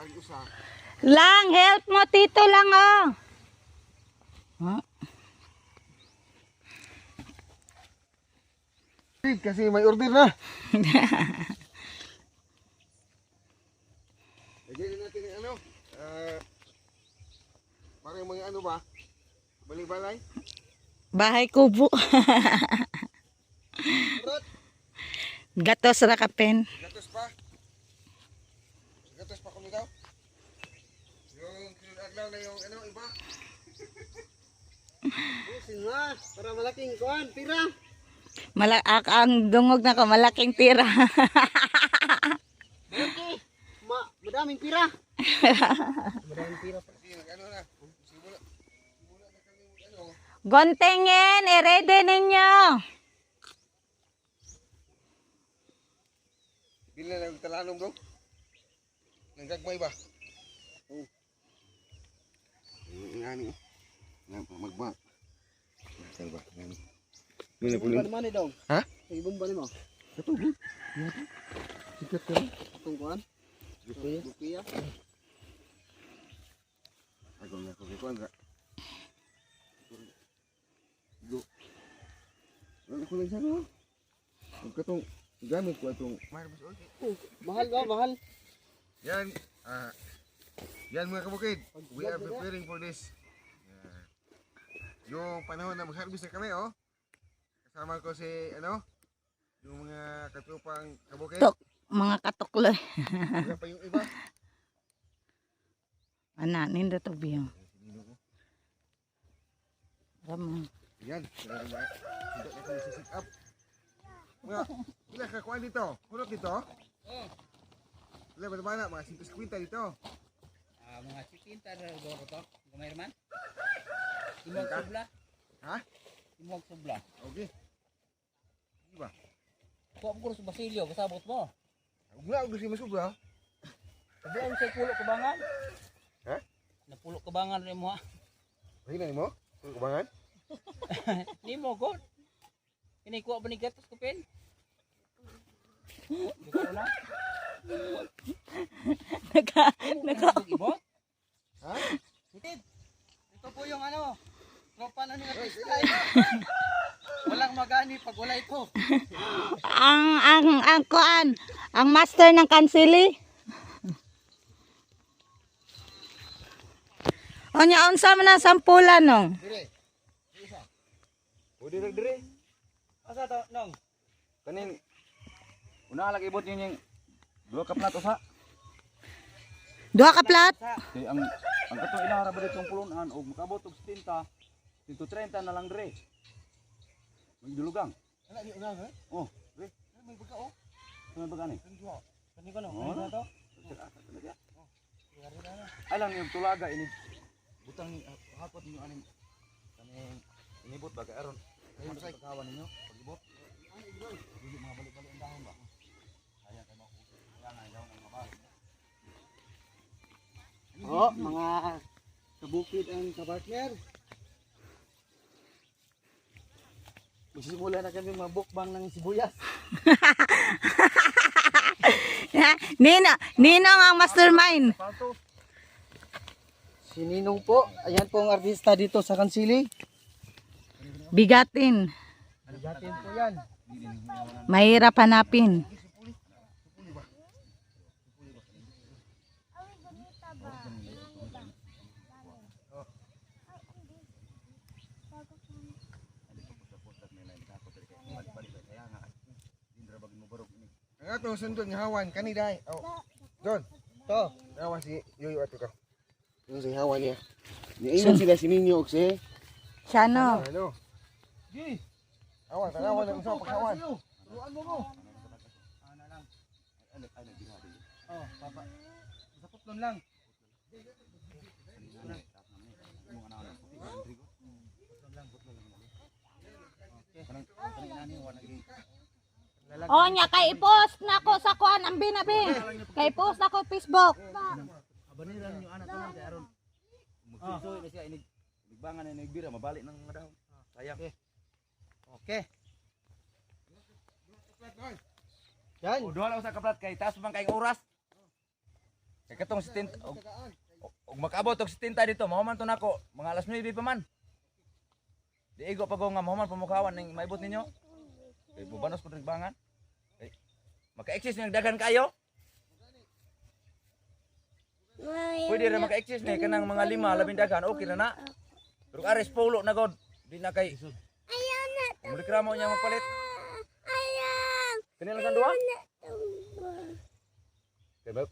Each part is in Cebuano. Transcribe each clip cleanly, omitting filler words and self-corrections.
Ang usa. Lang, help mo tito lang oh. Huh? Kasi may order na. Lagyan na natin ng ano. Parang mga ano ba? Balay-balay. Bahay kubo. Brot. Gatos ra kapen. Gatos pa. Gatos pa kami daw. Yung adlaw na yung ano iba. Busin na, para malaking kuan, pira. Ang dungog na ko malaking tira. Malaki. Madaming pira. Madaming pira pa. Kasi nag ano na. Simula. Simula na kami ano. Gontengin, i-ready ninyo. Bila na talalong bro. Nang gagmay ba? Oh. Ngani. Nga magba. Saan ba? Ngani. Bila Ibang ba naman eh dong? Ha? Ibang ba naman? Ito good. Sikat ka. Itong kuan? Bukiya. Bukiya. Ako nga ko kay kuan ra. Go. Wala ko lang sana. Huwag ka tong gamit ko itong Oh, mahal ba? Mahal. Yan, yan mga kabukid. We are preparing for this. Yan. Yung panahon na mag-harvest na kami, oh. Kasama ko si, ano, yung mga katropang kabukid. Tok, mga katukloy. Wala pa yung iba. Ana, nindot og biyong. Ramo. Yan, sila ba? Hindi na kami sit up. Mga, ilan ka kuan dito? Kulot dito? Oo. Ilan ba naman na? Mga 50 dito. Ah, mga 70 na siguro to. Gamay man. Imog subla. Ha? Imog subla. Okay. Di ba? Kuha mo sa Basilio, kasabot mo. Wala ko si masubra. Sabihan sa pulo kabangan. Ha? Napulo kabangan rin mo ha. Mahina nimo? Kubangan? Nimo god. Ini kuha ba ni gatos ko pen? Dito na. Naka, naka. Ibot. Ha? Ito po yung ano, tropa na ni artista. Walang magani pag wala ito. Ang kuan, ang master ng kansili. Onya unsa man ang sampulan nong? Dire. Isa. O dire dire. Asa to nong? Kanin una lagi ibot yun yung duha ka plato sa. Duha ka plat? Kay ang kato ilahara ba ditong pulunan og makabot og 70, 130 na lang dire. Magdulugang. Ana ni una ha? Oh, dire. May baga oh. Ano ba gani? Ang duha. Kani ko nong. Oh. Kani to? Ay lang yung tulaga ini. Butang hakot ninyo aning kaning inibot ba kay aron. Kayo sa pagkawan ninyo pag-ibot. Dili mga balik-balik ang dahon ba. Kaya kay mo. Kaya nga daw ang mabalik. Oh, mga kabukid ang kapartner. Magsisimula na kami mabukbang ng sibuyas. Nino, Ninong ang mastermind. Si Ninong po, ayan po ang artista dito sa Kansili. Bigatin. Bigatin po yan. Mahirap hanapin. Ang ato sundon nga hawan kani dai. Oh. Don. To. Hawan si Yoyo ato ka. Yung si hawan niya. Niingon sila si Ninyo og si Siya no. Ano? Gi. Awan, tanawan ang usa pagkawan. Turuan mo mo. Oh, papa. Sa putlon lang. Onya kay i-post na ko sa kuan ang binabi. Kay i-post na ko Facebook. Abanira ninyo anak ko lang kay aron. Magsusoy na siya inig inigbangan na inigbira mabalik ng mga dahon. Sayang. Okay. Yan. O duha lang usa ka plat kay taas man kay oras. Kay katong 70 og makaabot og 70 dito, mahuman to nako mga alas 9 pa man. Di igo pa ko nga mahuman pamukhawan ning maibot ninyo. Kay bubanos ko bangan. Kay maka-exist ning daghan kayo. Pwede ra maka-exist ni kanang mga lima labing daghan okay na na. Pero ares pulo na god, di na kay. Ayaw na. Mulikramo niya magpalit. Ayaw. Kanila sa duha? Na tumba. Kay ba?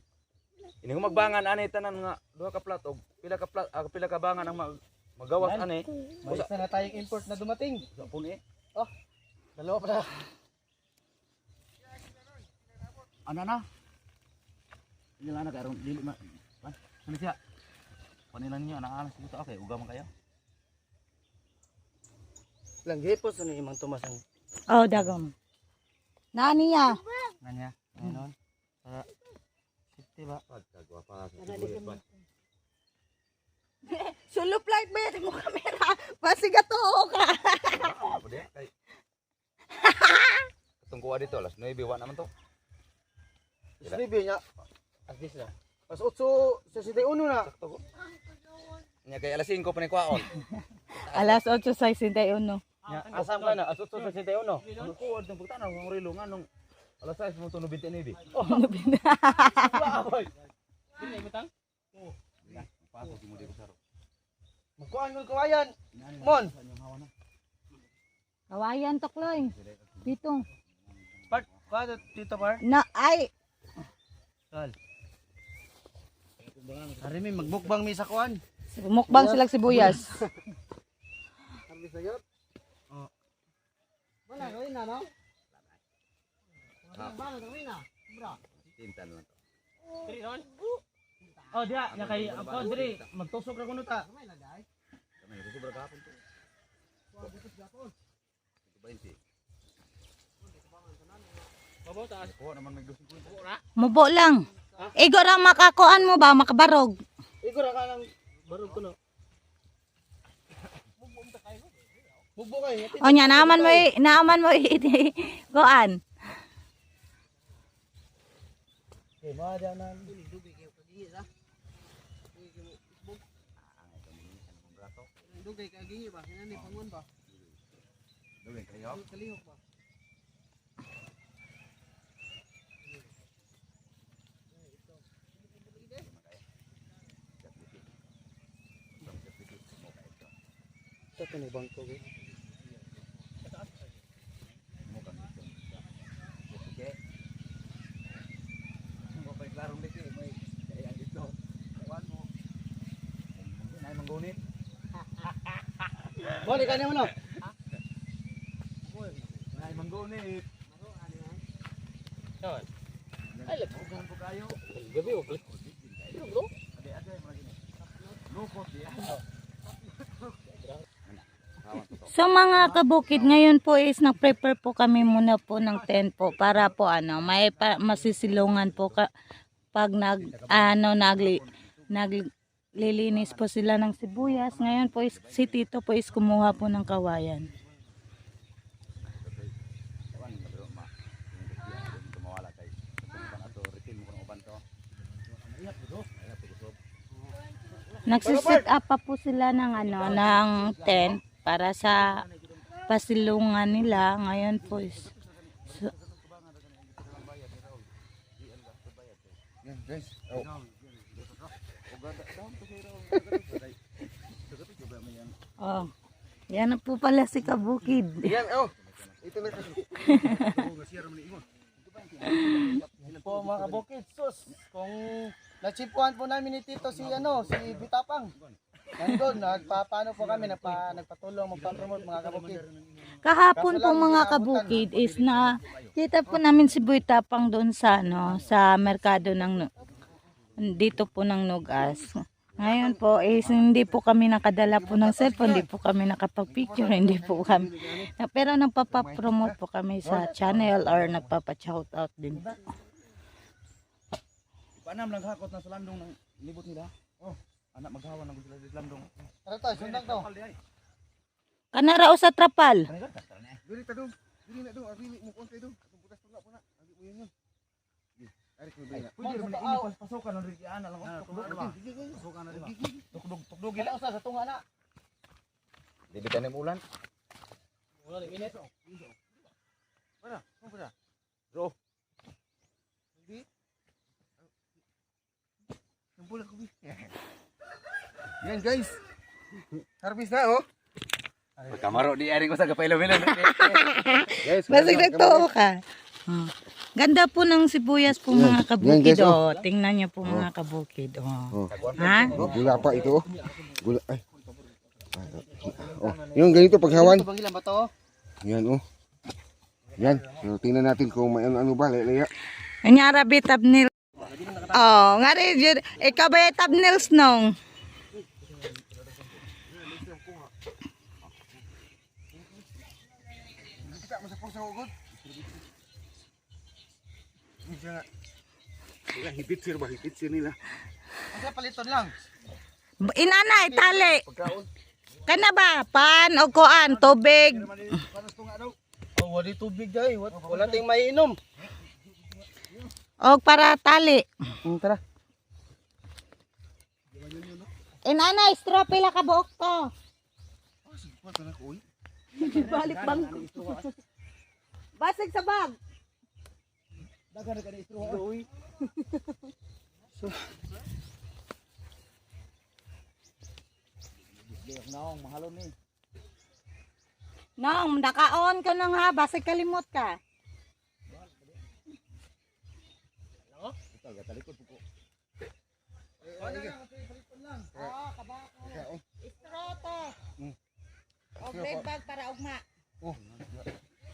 Ini humagbangan ani tanan nga duha ka plat og pila ka plat pila ka bangan ang magawas ani. May isa na tayong import na dumating. Usa pun eh. Oh, dalawa pala. Ana na. Ini na karon dili ma. Pan. Ano siya? Panilan niyo ana alas dito okay uga man kayo. Langgipos ni imang Tomas ang Oh, dagom. Nani ya? nanya. Ngayon. Para safety ba? Pagkagwapa sa sibuyas ba. Sulop light ba yan mo kamera? Pasigato ka. Apo di kay. Katong kuha dito alas 9 wa naman to. Sribi niya. As this na. As 8:61 na. Sakto ko. Nya kay alas 5 pa ni kuhaon. Alas 8:61. Nya, asam ka na. As 8:61. Ano ko adtong pagtanaw ang relo nga nung alas 6 mo to 29. Pasok mo dito saro. Magkuan kong kawayan. Mon. Kawayan tokloy. Dito. Part, kuha dito par. Na ay Kal. Ari mi magbukbang mi sa kuan. mukbang sila sibuyas. Oh. Wala gawin na no? Wala gawin na. Bra. Tinta na lang to. Oh, diya, nya kay ang kuan diri, magtusok ra kuno ta. Kanang ito sobra gahapon to. Ito ba yun si? Kuha naman may 250. Mubo lang. Igo ra makakuan mo ba makabarog. Igo ra ka lang barog kuno. Bugbo kayo. O nya naaman mo kuan. Okay, mga diya na. Dugay kagingi ba? Hinani pangon ba? Dugay kayo. Kalihok ba? Ito ni bangko ko. Okay. Mo pa klarong dito may kaya dito. Kuan mo. Nay manggunit. Balik ka mo no. Nay manggunit. Ay, Ugahan po kayo. gabi oh. Ade ade mo lagi ni. Lukot di. So mga kabukid, ngayon po is nag-prepare po kami muna po ng tent po para po ano, may masisilungan po ka, pag nag ano naglilinis po sila ng sibuyas. Ngayon po is, si Tito po is kumuha po ng kawayan. Kuan pero ma. Tumawala kay. Katong ato refill mo kuno uban to. Ayap po to. Nagsiset up pa po sila ng ano ng tent para sa pasilungan nila. Ngayon po is so, Yan guys. Oh. oh. Yan na po pala si Kabukid. Yan oh. Ito na kasi. Po mga kabukid, sus, kung nachipuan po namin ni Tito si ano, si Bitapang. Nandun, nagpapano po kami, nagpatulong, magpa-promote mga kabukid. Kahapon po mga kabukid is na kita po namin si Boy Tapang doon sa ano sa merkado ng dito po ng Nugas. Ngayon po is hindi po kami nakadala po ng cellphone, hindi po kami nakapag-picture, hindi po kami. Pero nagpapa-promote po kami sa channel or nagpapa-shoutout din po. Panam lang hakot na sa landong ng libot nila. Oh, anak maghawa nang sila sa landong. Tara tayo, sundan to. Kanarao sa trapal. Dili ta dong. Dili na dong. Ari mo kuan kay dong. Atong butas tunga po na. Ari mo yun yun. Sige. Ari. Pwede rin ini pasokan ng rin ana lang. Pasukan na rin. Tukdog tukdog Kailangan sa tunga na. Di bitan ng ulan. Wala init. Wala, wala. Bro. Hindi. Ang bulag ko. Yan guys. Harvest na oh. Kamaro di ari ko sa kapailo-ilo. Guys, Basig nagtuo ka. Oh. Ganda po ng sibuyas po mga Yan, kabukid. guys, Oh. Tingnan niyo po mga kabukid. Oh. Oh. Ha? Oh, gula pa ito oh. Gula ay. Oh, yung ganito paghawan. Ito bang ilan ba to? Yan oh. Yan. So, tingnan natin kung may ano-ano ba. Laya. Anyara bi thumbnail. Oh, ngari jud ikaw ba yung thumbnails nong? Kita mo sa puso ugod. Hindi nga. Wala, hipit sir ba? Hipit sir nila. Kasi paliton lang. Inana itali. Kana ba pan o kuan tubig? Oh, wala tubig dai. Wala tayong maiinom. O para tali. Tara. Inana straw pila ka buok to. Oh, sige pa tanak oy. Balik bangko. Basig sa bag. Uy. Naong mahalon ni. Nong, naka-on ka nang ha, basig kalimot ka. Oo, kabako. Straw to. O bread bag para ugma. Oh.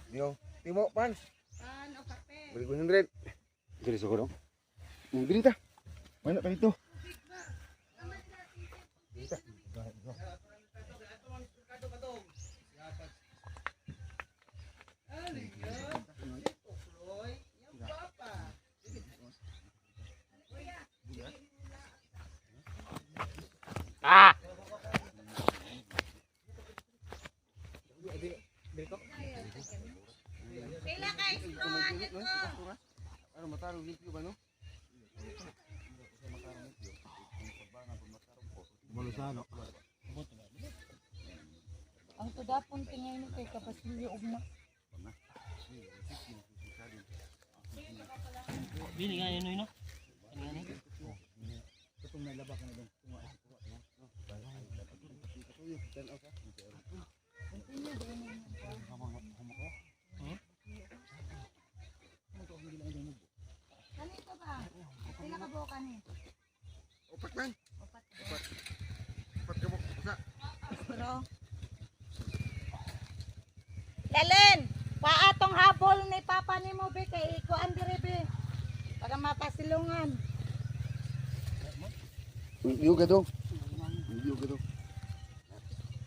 Yo, Timo pan. Pan o kape. Balik 100. Diri sa ko Diri ta. Mana pa dito? Pila ka straw ano to? Ano matarong limpyo ba no? Ang tudapon tingay ni kay kapasilyo ugma. Bili nga yun no. Ano nga ni? Kanito ba? Pila ka buok ani? Upat man. Upat. Upat ka mo. Usa. Straw. Lelen, paatong habol ni papa nimo be kay ikuan diri be. Para makasilungan. Iyo ka do. Iyo ka do.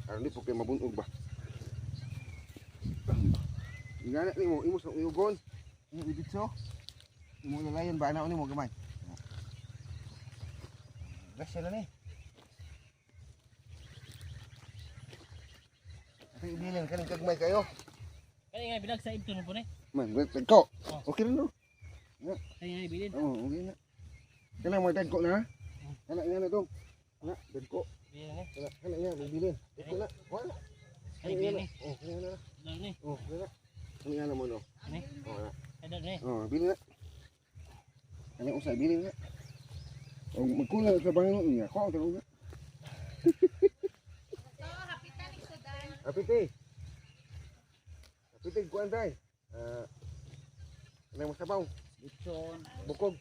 Aron di po kay mabunog ba. Ingana nimo imo sa uyugon. Imo ibitso. Imo lalayon ba ana nimo gamay. Basta na ni. Ito ibilin kaning kagmay kayo. Kaya nga bilag sa ibto no po ni. Man, wait, tagko. Okay rin no. Kaya nga ibilin. Oo, okay na. Kailangan mo tagko na. Kana nga na dong. Kana tagko. Bilin ni. Kana kana nga bilin. Tagko na. Wala. Ay bilin ni. Oh, kana na. Dal ni. Oh, kana. Kana nga na mo no. Ni. Oh, na. Ay dal ni. Oh, bilin na. Kana usay bilin na. Oh, magkulang sa bangin niya. Ko ang na. Apite. Apite kuan tay. Ah. Kanang masabaw, Lechon, bukog.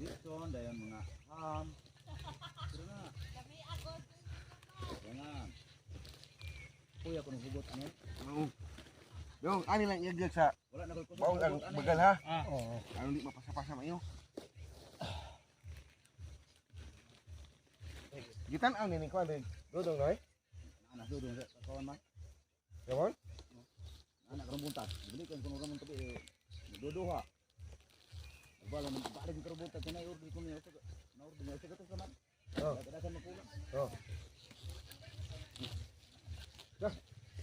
lechon dayon mga ham. Pero na. Yan. Kuya ko hugot ano. Oo. Dong, ani lang iagag sa Wala na koy kusog. baon ang bagal ha. Ah. Oo. Ano di mapasa-pasa mayo. Gitan-aw ni ni kuan rin. Dodong noy. Anak dudong sa kawan man. Gamon? Anak karon buntag. Dili kan kuno ramon tabi eh, duduha. Bala man balik karon buntag kanay order ko niya. Na order mo sa kato man. Oh. Kadakan makulang. Oh.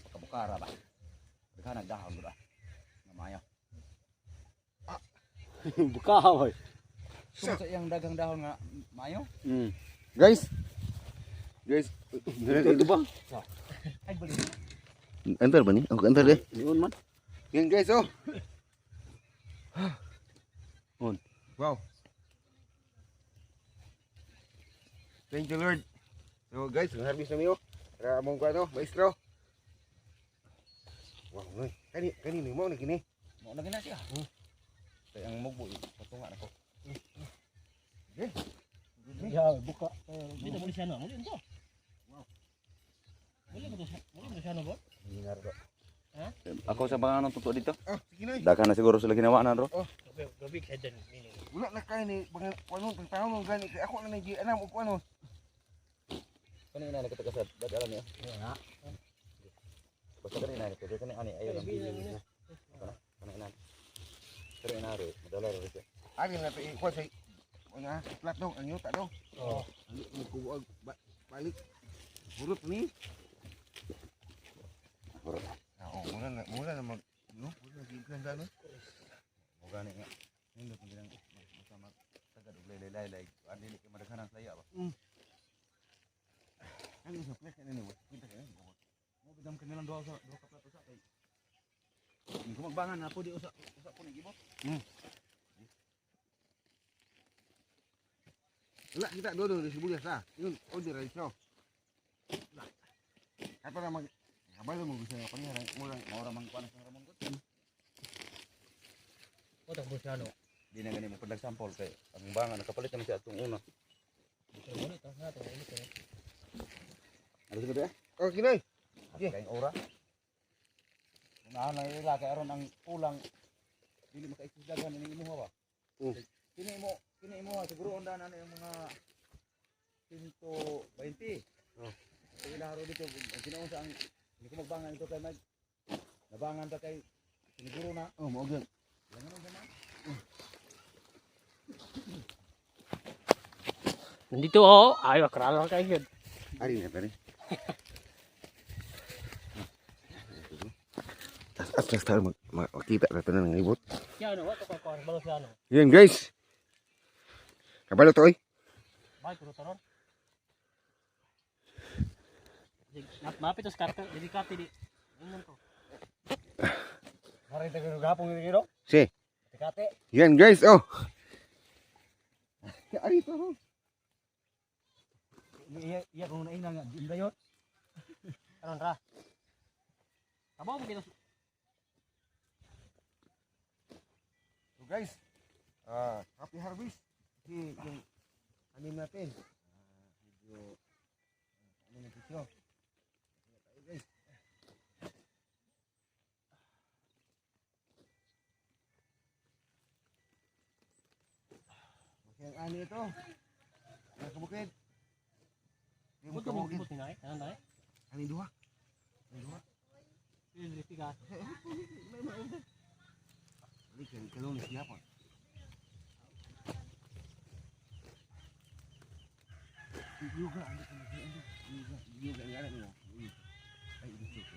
Pagkabukara ba. Daghan nagdahon gud ah. Nga maayo. Bukaw hoy. Sa iyang daghang dahon nga maayo. Guys. Guys, Ito ba? Antar ba ni? Oh, antar eh. Yun man. Yan guys, oh. On. Wow. Thank you, Lord. So guys, harvest na miyo. Para among kuano, maestro. Wow, noy. Kani kani ni mo ni kini. Mo na gina siya. Kay ang mugbo patunga nako. Ya, buka. Dito muli siya no, muli to. Muli ko to, muli ko siya no, bro. Ako sa pangalan totoo dito. Ah, sige noy. Daghan na siguro sila ginawa na ro. Gabi, gabi kay dan nini. Wala na kay ni mga kuano pagtawon gani kay ako na nagi anam og kuano. Kanina na kita kasad, dad alam niya. Basta kanina na kita kani ani ayo lang. Kana kana ina. Pero ina ro, madala ro siya. Ari na to ikuan sa una plat dong ang yuta dong. Oh. Magkubuag balik. Hurot ni. Hurot. Ah, oh, mura na mag no, mura na giglan no. Mo gani nga. Nindot ang ginang basta mag tagad og laylay-laylay. Ang dili kay madaghanan sa iya ba. Ano sa plat ni wa? Kita kay. Mo bidam kanilang duha sa duha ka plato sa kay. Hindi ko magbangan na po di usa usa po ni gibot. Wala kita do do sibuyas ah. Yun order ra ito. Kato na mag kabalo mo gusto nga panira mura Mao ra man kuan sa Ramon ko. O tang siya no. Di na gani mo padlag sample kay ang bangan nakapalit naman siya atong una. Dito muli to, na to, muli to. Ano siguro eh? Okay noy. Yeah. Kayong ora. Unahan lang ila kay aron ang kulang dili maka-excess daghan ining imuha ba. Mm. Kini imo siguro onda na yung mga 120. Oh. Sa ila haro dito ang ginaon sa ang hindi ko magbangan ito kay mag nabangan ta kay siniguro na. Oh, mo gyud. Langan unsa man. Nandito oh, ayo kralo kay gyud. Ari na pare. Tas atras tayo makita na tanan ng ibot. Siya no, wa to ko ko balo siya no. Yan guys. Kabalo to oy. Bay kuno taron. Mapit to sa karte, dili karte di. Ingon ko. Maring tayo gapong giro. Si. Tikate. Yan guys, oh. Ari to. Oh. Iya iya kung naina nga di dayon. Karon ra. Abo mo gito. So guys, happy harvest. Kasi yung anim natin. Medyo ano na presyo. Kaya tayo guys. Okay, ang ani ito. Mga kabukid. Hindi mo Buto mo kabukid. buto ni Ano na? Ani duha. Ani duha. Dili tiga. Balik yan, kalong siya pa. Yoga, ano ka na- ano? Yoga, yoga, ang alam mo. Ay, ito.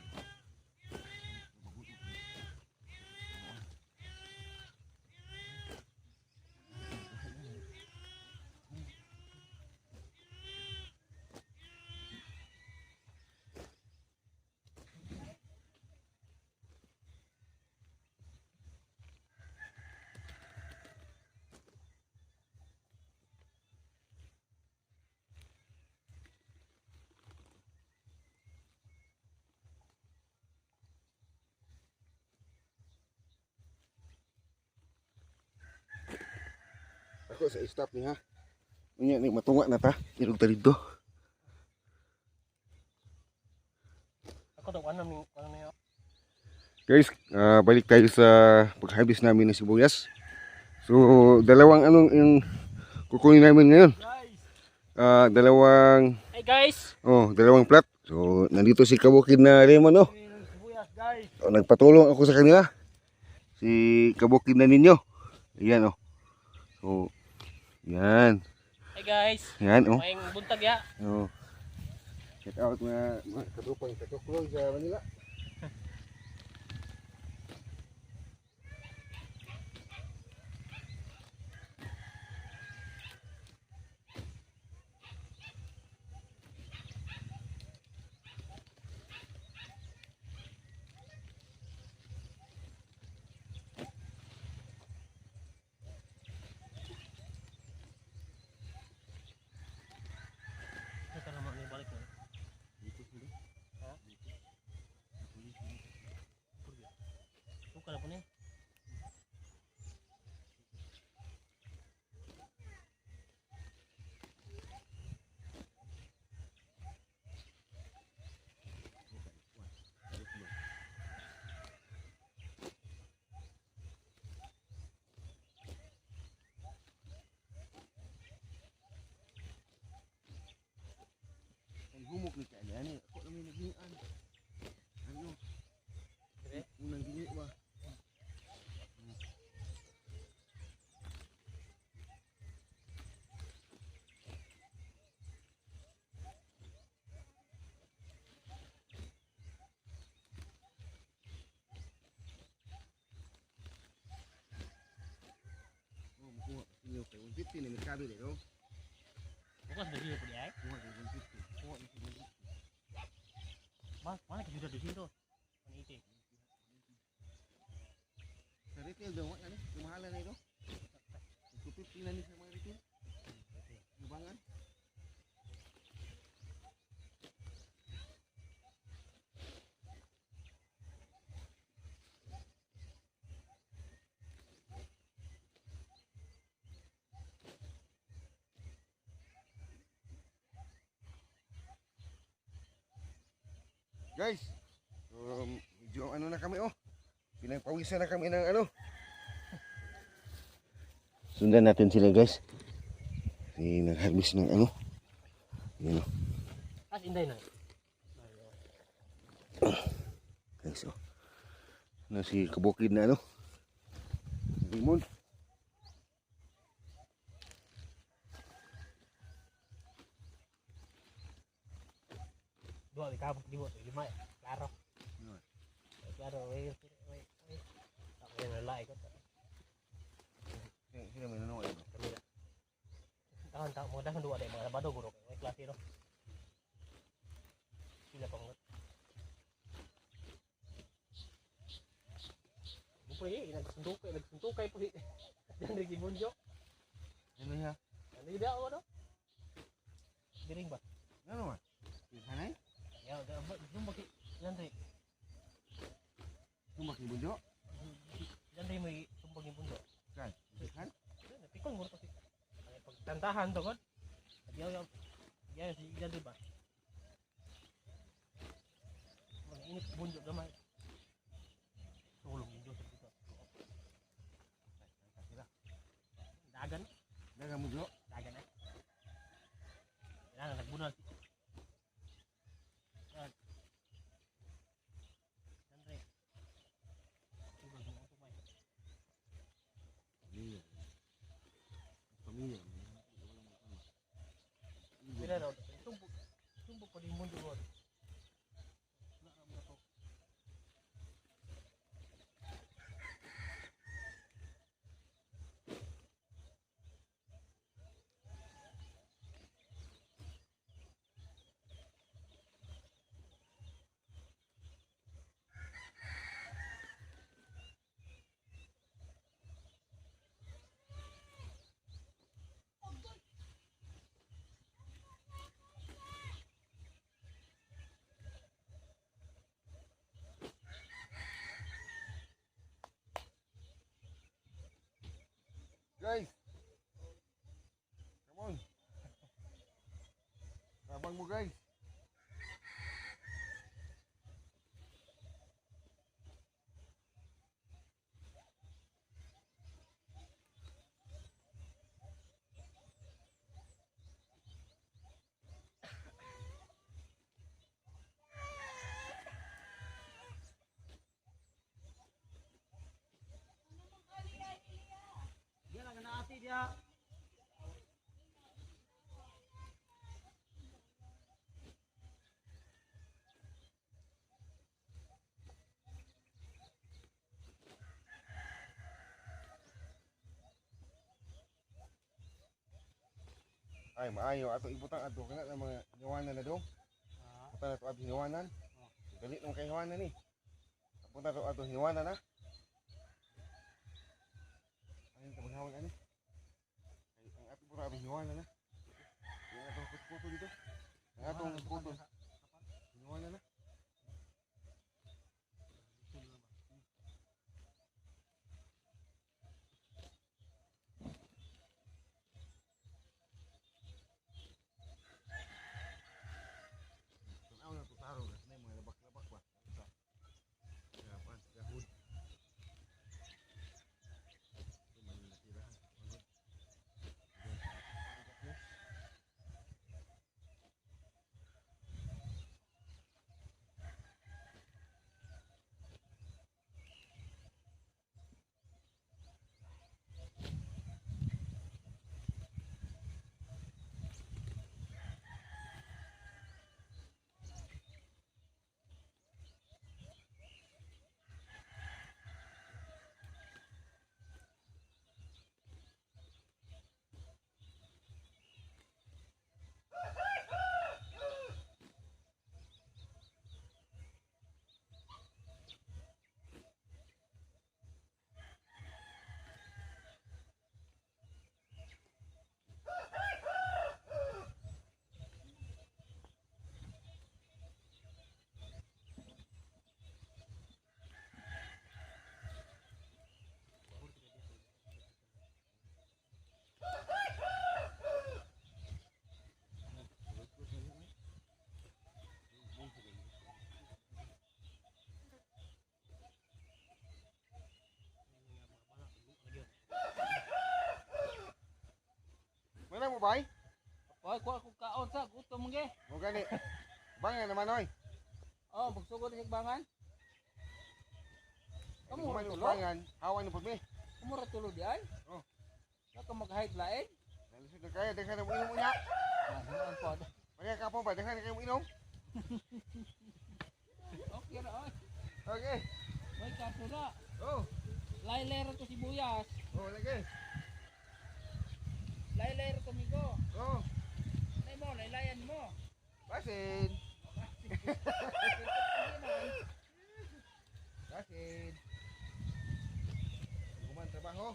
Ako sa stop ni ha. Unya ni matunga na ta. Irog ta dito. Ako to ano ni ano ni. Guys, balik tayo sa pag-harvest namin ng sibuyas. So, dalawang anong yung kukunin namin ngayon. Dalawang Hey guys. oh, dalawang plat. So, nandito si Kabukid na Raymond oh. Sibuyas guys. Oh, nagpatulong ako sa kanila. Si Kabukid na ninyo. Ayan oh. So, yan. Hey guys. Yan oh. Maayong buntag ya. Oh. Shout out mga katropang katukloy sa Manila. Humok ni kaya ani. Ako lang yung naghingan. Ano? Dire? Unang gingi ba? Oh, mukuha inyo kay 150 na merkado dito. Bukas na po di ay. Kuha kay 150. Kuha ni 150. Mana ka sudah di sini 180. Sa retail daw ano? Kumahala na ito. 250 na ni sa mga retail. Lubangan. Guys, medyo ano na kami oh. Pinagpawisan na kami ng ano. Sundan natin sila guys. Kasi nag-harvest ng ano. Yan oh. As inday na. Guys oh. Ano si kabukid na ano. Limon. Dua di kabuk di buat lima. Klaro. Klaro, wait, wait, wait. Ako yung lalaki ko. Sino may nanonood? Kami na. Tahan ta mo dahan dua dai mga bado guro kay klase ro. Sila pang. Mo pre, nagsuntukay, nagsuntukay po. Dan ri gibunjo. Ano siya? Ano yun ako no? Diring ba? Ano man? Hanay? Ya, dum baki Landry. Tumak ni Bunjo? Landry may tumbang yung bundo. Kan? Han? Napikon mo to si. Ay pagtantahan to god. Adiyaw yaw. Diyaw si Landry ba? Mga init bundo gamay. Sulong yung Diyos dito. Dagan, Daga mo Bunjo? dagan eh. Kailangan nagbunal si Yan. Landry. Tubag mo tumay. Pamilya. Pamilya. Pila raw to. Tumbok. Tumbok pa din mundo ron. Wala ra mo to. Guys! Come on! Tabang mo guys! Diya lang na ati diya. Ay, maayo. Ato ibutang ato kana ng mga hiwanan na dong. Punta na to ato hiwanan. Dali nung kay hiwanan ni. Punta to ato hiwanan na. Ayun ka maghawan ani. Ay, ang ato punta ato hiwanan na. Yung ato kuto dito. Ang ato kuto. Hiwanan na. Tanaw na to taro na mga labak-labak ba. Sa sa gahod. Ito man yung natirahan. bay? Hoy, kuha ko kaon sa gutom ge. Mo gani. Bangan naman oy. Oh, magsugod sa bangan. Kamu Kamu ra man tulo. bangan, hawan na pud mi. Kamu ra tulo di ay. Oh. Naka mag-hide lain. Nalisod na kaya daghan na mo inom unya. Ah, pod. Pareha ka po ba daghan na kayo mo inom? Okay ra oy. Okay. May kaso na. Oh, Laylay ra to sibuyas. oh lagi. Laylay ra to migo. Oh, Nay mo, laylayan mo. basin. Basin. Guman trabaho.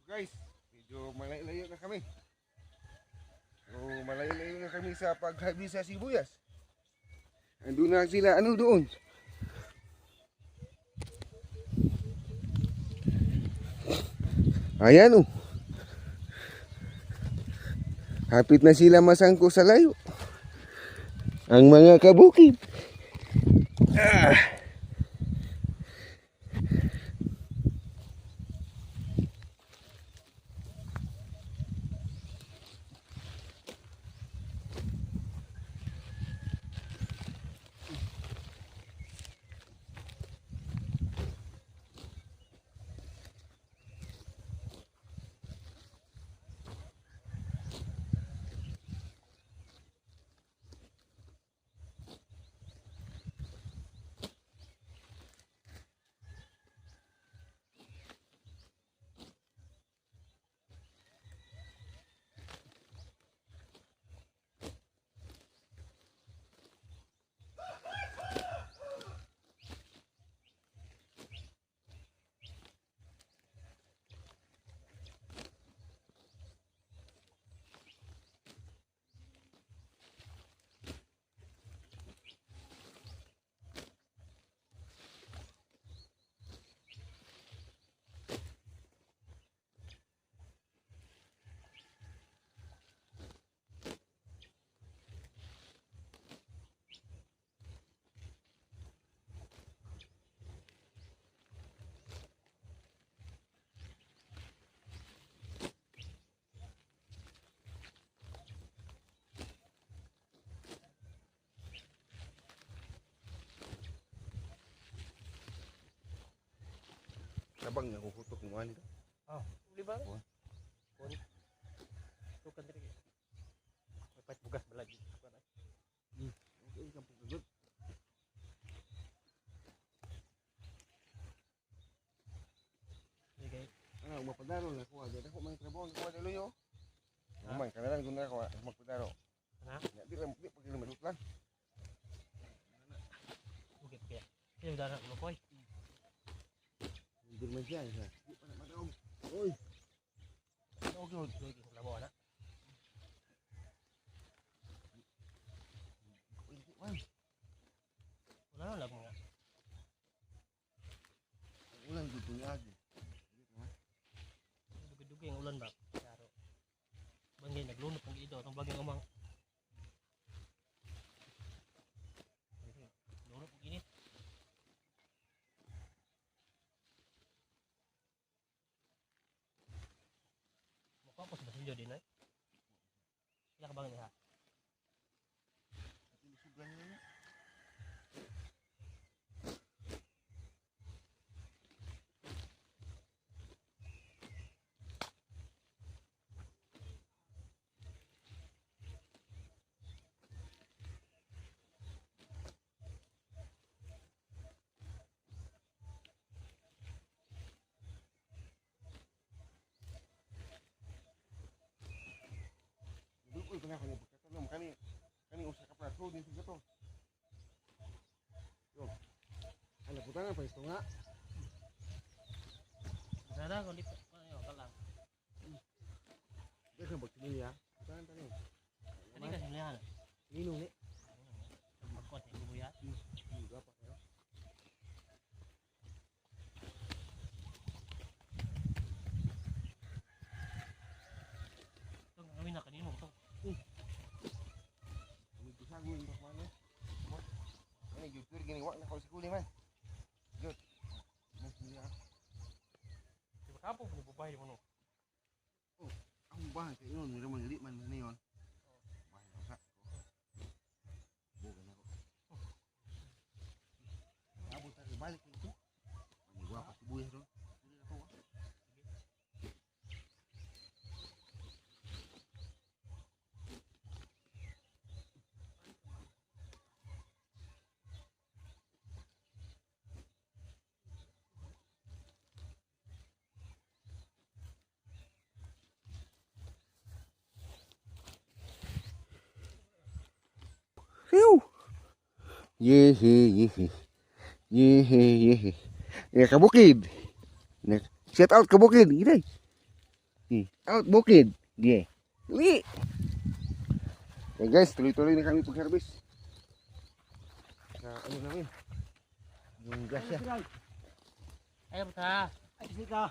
Guys, medyo malayo-layo na kami. So, malayo-layo na kami sa paghabi sa sibuyas. Andun na sila, ano doon? Ayan oh. Hapit na sila masangko sa layo. Ang mga kabukid. Ah. Tabang nga kukutok mo ani. Oh, di ba? Oh. Kun. Tukan diri. May pat bugas balad. Okay, kampung kagut. Sige. Ano, mapadaro na kuha. Dito ko may trabaho kuha dalo yo. Man, kanalan ko na ako magpadaro. Ha? Ya, di lang di pag madut lang. Bukit kaya. Kaya dara mo koy. Hindi man siya. Di pa na madaog. Oy. Okay, Lugi kong labo na. Wala na lang mga. Ulan gud tunyag. Dugi-dugi ang ulan ba? Klaro. Bangay naglunok ang ido atong bagay umang. Lunok ang init. Mukha ko sa basilyo din ay. Ila ka bangin ha? Duol pa na ako niya pagkatanom kani kani usa ka plato din sa to. Yo. Ala puta na pa isto nga. Sana kung di pa ano ka lang. Di ka bagtimilya. Putan tani. Kani ka simlihan. Nino ni. Magkot ni buya. Juga pa kayo. Itong kami na kanino to. Kami gusago yung bakmano. Ano Pure gini wa na ko sikuli man. Jud. Nasiya. Di ba kapo ni bubahay mo no. Ang bahay kay ingon ni man dili man na niyon. Bahay na sa. Bugan ako. Abot ta balik ito. Ang gwapa sibuyas ron. Dili na ko. Phew. Yehe, yehe. Yehe, yehe. Eh, kabukid. Shout out kabukid. Gini. Out bukid. Yeah. Li. Eh guys, tuloy-tuloy na kami pag-harvest. Sa ano namin? Yung grasya. Ay ta. Ay, sika.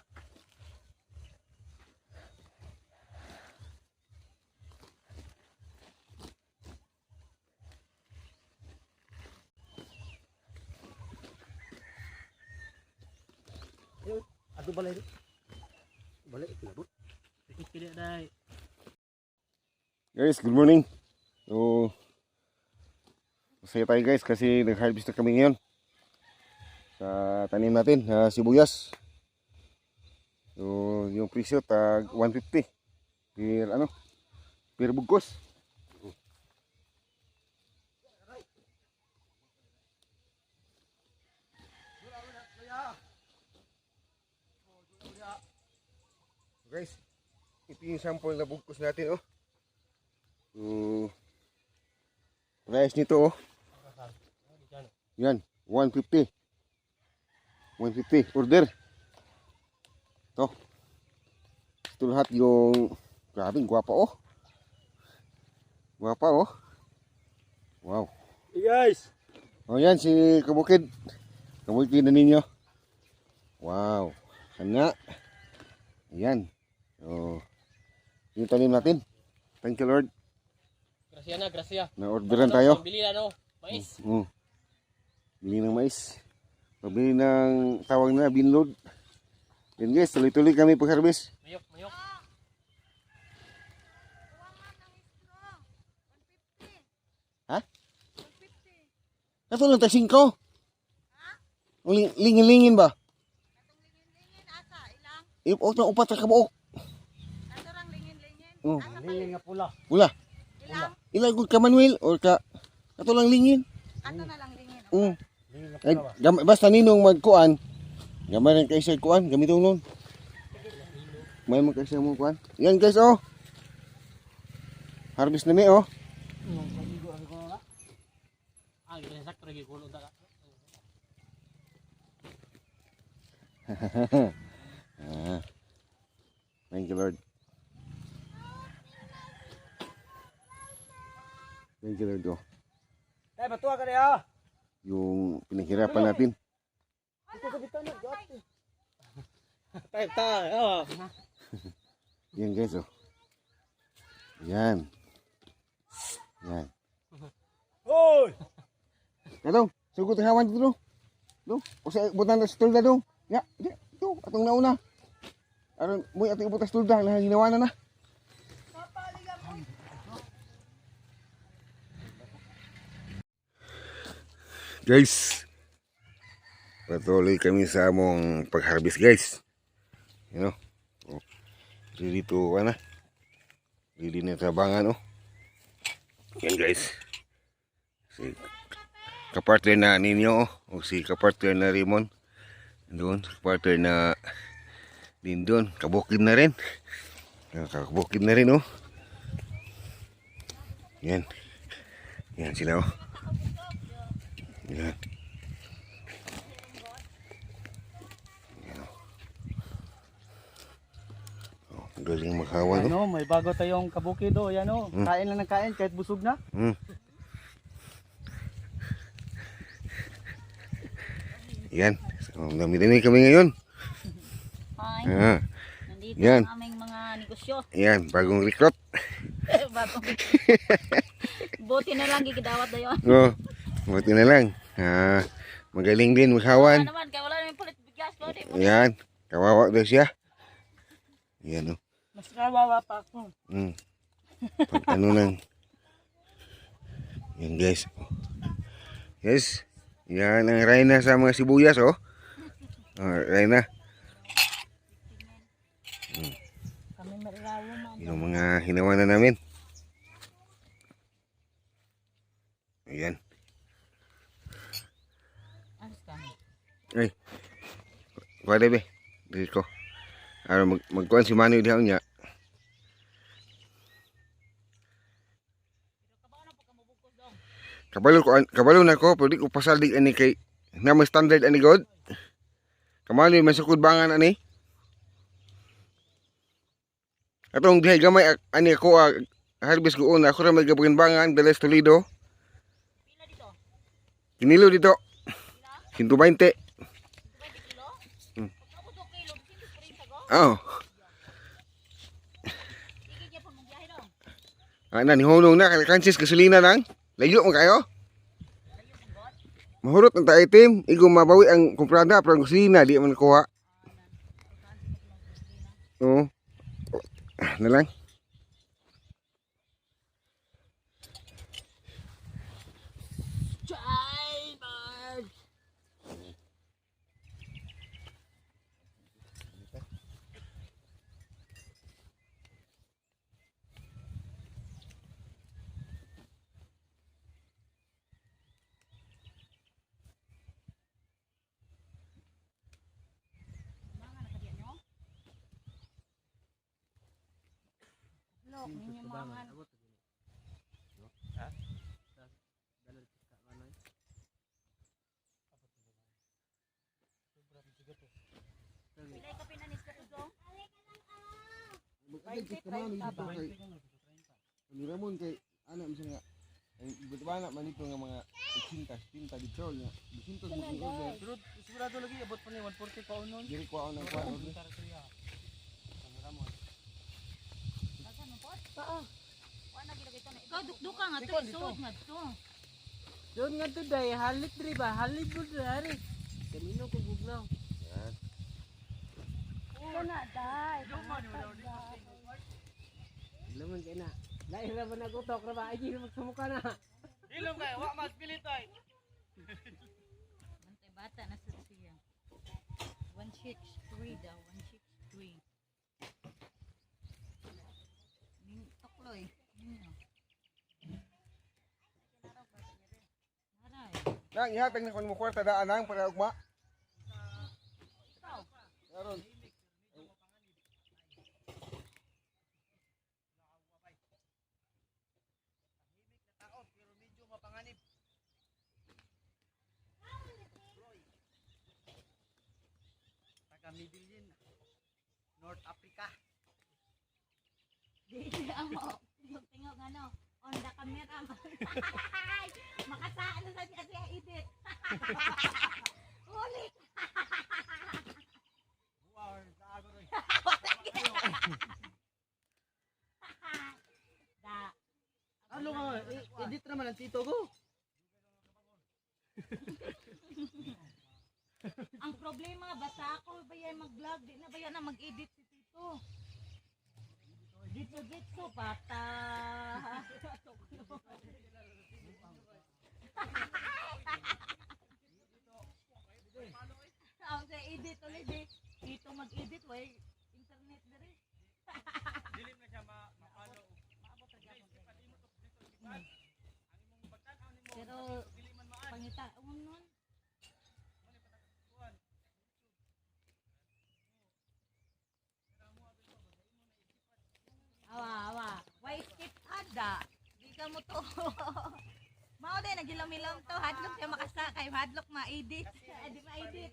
Ato balay. Balay ito. Pili dai. Guys, good morning. So, masaya tayo guys kasi nag-harvest na kami ngayon sa tanim natin na sibuyas. So, yung presyo tag 150 per ano? Per bugkos. Guys, ito yung sample na bugkos natin oh. So, price nito oh. Yan, 150. 150 order. Ito. Ito lahat yung grabe, gwapa oh. Gwapa oh. Wow. Hey guys. Oh yan si Kabukid. Kabukid na ninyo. Wow. Kana. Yan. So, yung tanim natin. Thank you Lord. Gracia na, gracia. Na-orderan tayo. Bili na no. Mais. Bili ng mais. Pabili ng tawag na binload. Yan guys, tuloy-tuloy kami pag-harvest. Mayok, mayok. Ha? Kato lang tag 5. Lingin-lingin ba? Ipot na upat ra ka buok. Oh, Lingin nga pula. wala. Ila gud ka Manuel or ka kato lang lingin. Ato na lang lingin. Oh. Lingin nga Ay, basta ninong magkuan. Gamay rin kay sa kuan, gamitong nun. May man kay sa mo kuan. Yan guys oh. Harvest na mi oh. Ah, gini sakto lagi kulo ta. Ah. Thank you Lord. Thank you Lord oh. Tay, batuwa ka niya. Yung pinaghirapan natin. Ito sa bitana, gati. Tay, ta. Oh. Yan guys oh. Yan. Yan. Hoy! Katong, sugot ang hawan dito. Do, o sa butan sa tulda do. Ya, ya, do, atong nauna. Aron moy atong ibutas tulda, na ginawa na na. Guys, patuloy kami sa among pag-harvest guys. You know, oh, ready to ano, ready na trabangan oh. Yan guys. Si kapartner na ninyo oh, o si kapartner na Raymond doon, kapartner na Lindon, kabukid na rin. Kabukid na rin oh. Yan. Yan sila oh. Yan. Yan oh. Oh, ang galing maghawa no. Ano, may bago tayong kabukid oh, yan oh. Kain lang ng kain kahit busog na. Yan. So, dami-dami kami ngayon. Hi. Ah, Nandito Yan. ang aming mga negosyo. yan, bagong recruit. Bagong. Buti na lang gigidawat dayon. Oh, buti na lang. Ah, magaling din maghawan. Naman kay wala namin palit bigas ko di. Ayan, kawawa daw siya. Ayan oh. Mas kawawa pa ako. Pag ano nang. Yan guys. Yes. Yan ang reyna sa mga sibuyas oh. Oh, reyna. Kami marirawo man. Yung mga hinawa na namin. Ayan. Ay. Pwede be. Dito ko. Aron magkuan si Manoy diha niya. Kabalo ko kabalo na ko pero di ko pasaldig ani kay na may standard ani god. Kamali may sukod bangan ani. Atong dihay gamay ani ako harvest ko una ako ra may gabugin bangan Deles Toledo. Kinilo dito. 120. Oh. Ah, na nihunong na kay Francis gasolina lang. Layo mo kayo. Mahurot ang ta itim, igo mabawi ang kumprada pero ang gasolina di man kuha. Oo. Ah, na lang. Lok, ninyo mga Ni Ramon kay ana mo nga ay bana man ito nga mga 80 70 dito nga 200 mo ni order. Pero sigurado lagi abot pa ni 140 pa unon. Diri ko ako ng kuan order. Ikaw dukduka nga to, isuod nga to. Doon nga to day, halit diri ba? Halit mo diri. Kanino ko bugnaw. Wala day. Laman kay na. Lain ra man nagutok ra ba? Ay di magsumuka na. Ilom kay wa mas pilit ay. Bantay bata na sa siya. 163 daw, 163. Ning tukloy. Ninyo. Aray. Nang ihatag na ko nimo kwarta daan nang para ugma. Aron. Pero medyo mapanganib. Taga Medellin, North Africa. Di siya mo. Tingog ano, on the camera. Makasaan na sa siya siya edit. Huli. Da. Ano ka? Edit naman ang tito ko. Ang problema, basta ako ba yan mag-vlog, di na ba yan na mag-edit si Tito? Dito, dito, pata. Ang sa edit ulit eh. Tito mag-edit, way internet na rin. Dili na siya mapalo. Pero, pangita, nun. Awa, awa. Why skip ada? Di ka mo to. Mao din, nagilom-ilom to. Hadlok siya makasakay. Hadlok ma-edit. Di ma-edit.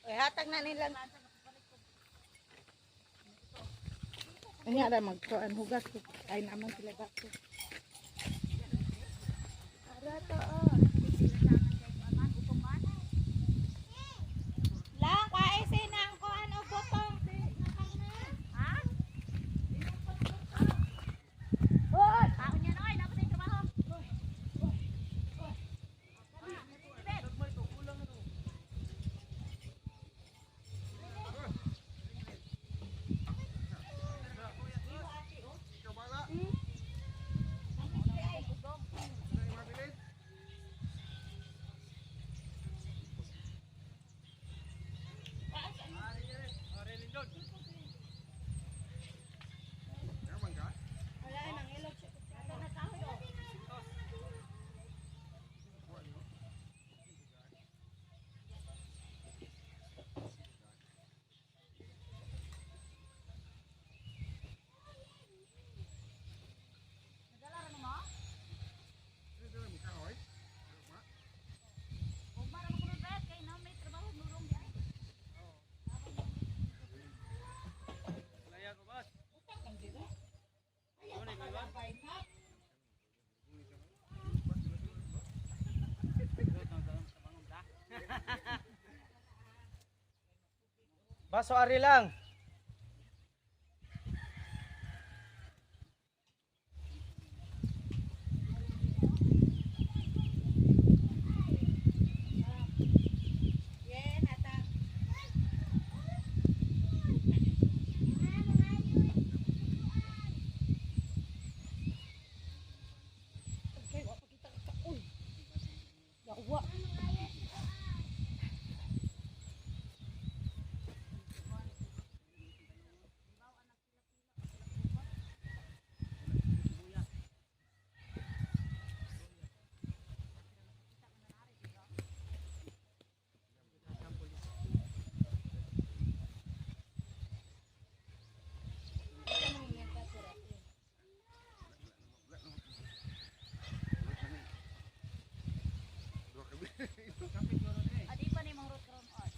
Uy, hatag na nilang. Unya ra magkuan hugas ko. Ay naman sila bato. Ara to oh. Lang kwae sinang kuan og butong. Ha? Hoy, Taon niya noy, dapat yung trabaho. Ikaw bala. Sa imabilin. Yaman ka? Wala nang ilog siya. Ano dala mo kahoy? Ma? Ugma ra man kuno bet kay na may trabaho nurong di ay. Baso ari lang. Yen ata. Okay, wa pa kita kaon. Yawa. Dua kami. Adi pa ni mong rot ron oy.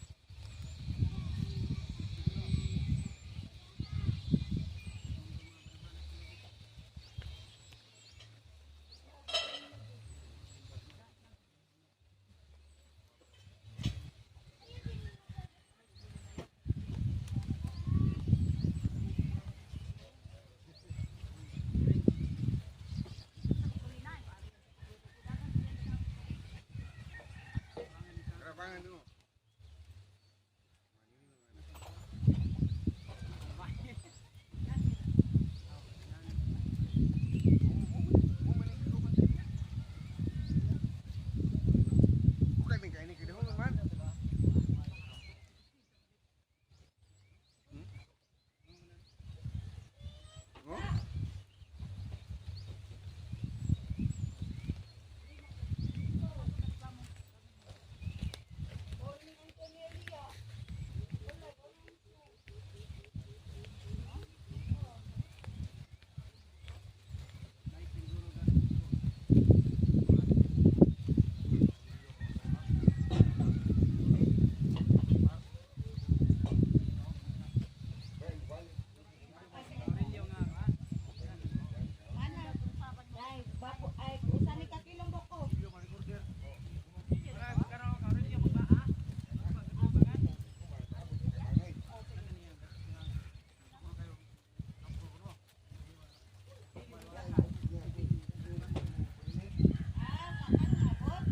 Karabangan mo. Bukan ni kaini kini hono man. Oh? Ay, bapo ay usa ni ka kilong buko. Ah, ano abot?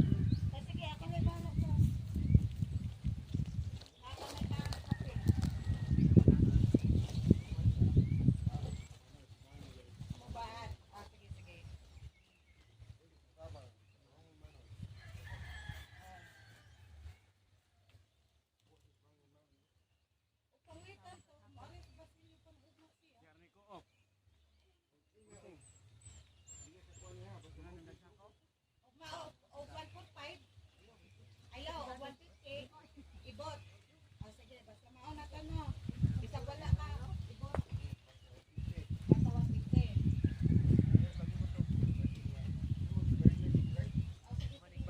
Ay, sige, ako may balak ko. Ako may balak kape. Mubahan. Ah, sige, sige. Ugma o 1.5. Ayaw, o 150. Ibot. O sige, basta mauna ka no. Bisag wala ka, ibot. Basta 150. O sige, sige.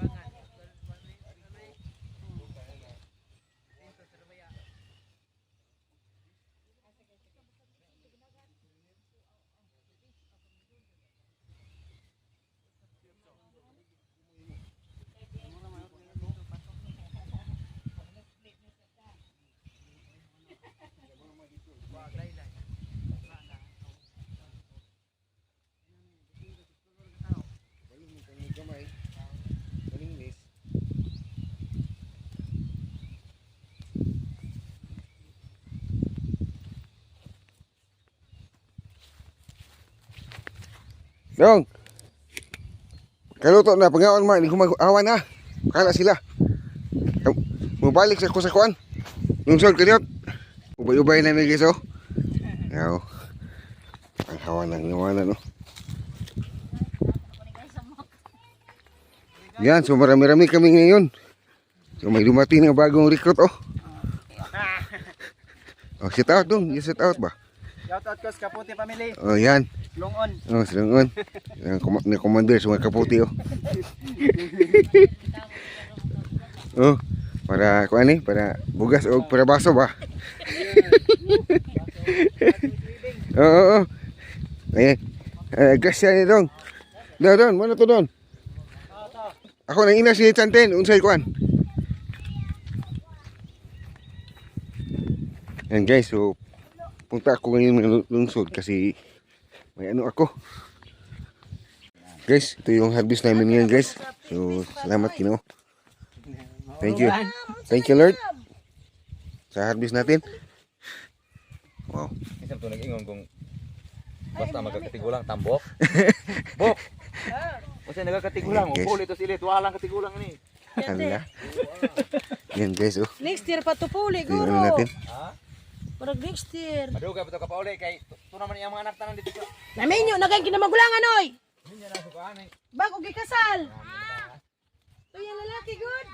Dong. Kaluto na pangaon ma, hindi ko mag-awan na. Kala sila. Mubalik sa ko sa kuan. Lungsod kanyot. Ubay-ubay na mi guys oh. Yaw. Ang hawa ng iwanan no. Yan, so marami-rami kami ngayon. So may dumating na bagong recruit oh. Oh, sit out dong. You sit out ba? Shout out ko sa Kaputi family. Oh, yan. Longon. Oh, silangon. Ang ni commander sa mga kaputi oh. Oh, para kuan eh, para bugas o para baso ba? Oo, oo, oo. Ayan. Eh, grasya ni dong. Dong, dong, mana to dong? Ako nang ina si Chanten, unsay kuan? Ayan guys, so punta ako ngayon ng lungsod kasi may ano ako. Guys, ito yung harvest namin ngayon guys. So, salamat Ginoo. Thank you. Thank you Lord. Sa harvest natin. Wow. Isang to nag-ingon kung basta magkakatigulang tambok. Bok. Kasi nagkakatigulang, Ayan, guys. upol ito silit, walang katigulang ini. Hala. Yan guys, oh. Next year pa to puli, Ito yung ano natin. Parang next year. Madugay pa to kapauli kay to naman iyang mga anak tanan dito. Naminyo na kayong kinamagulangan oy. Bago gikasal. Ito yung lalaki good.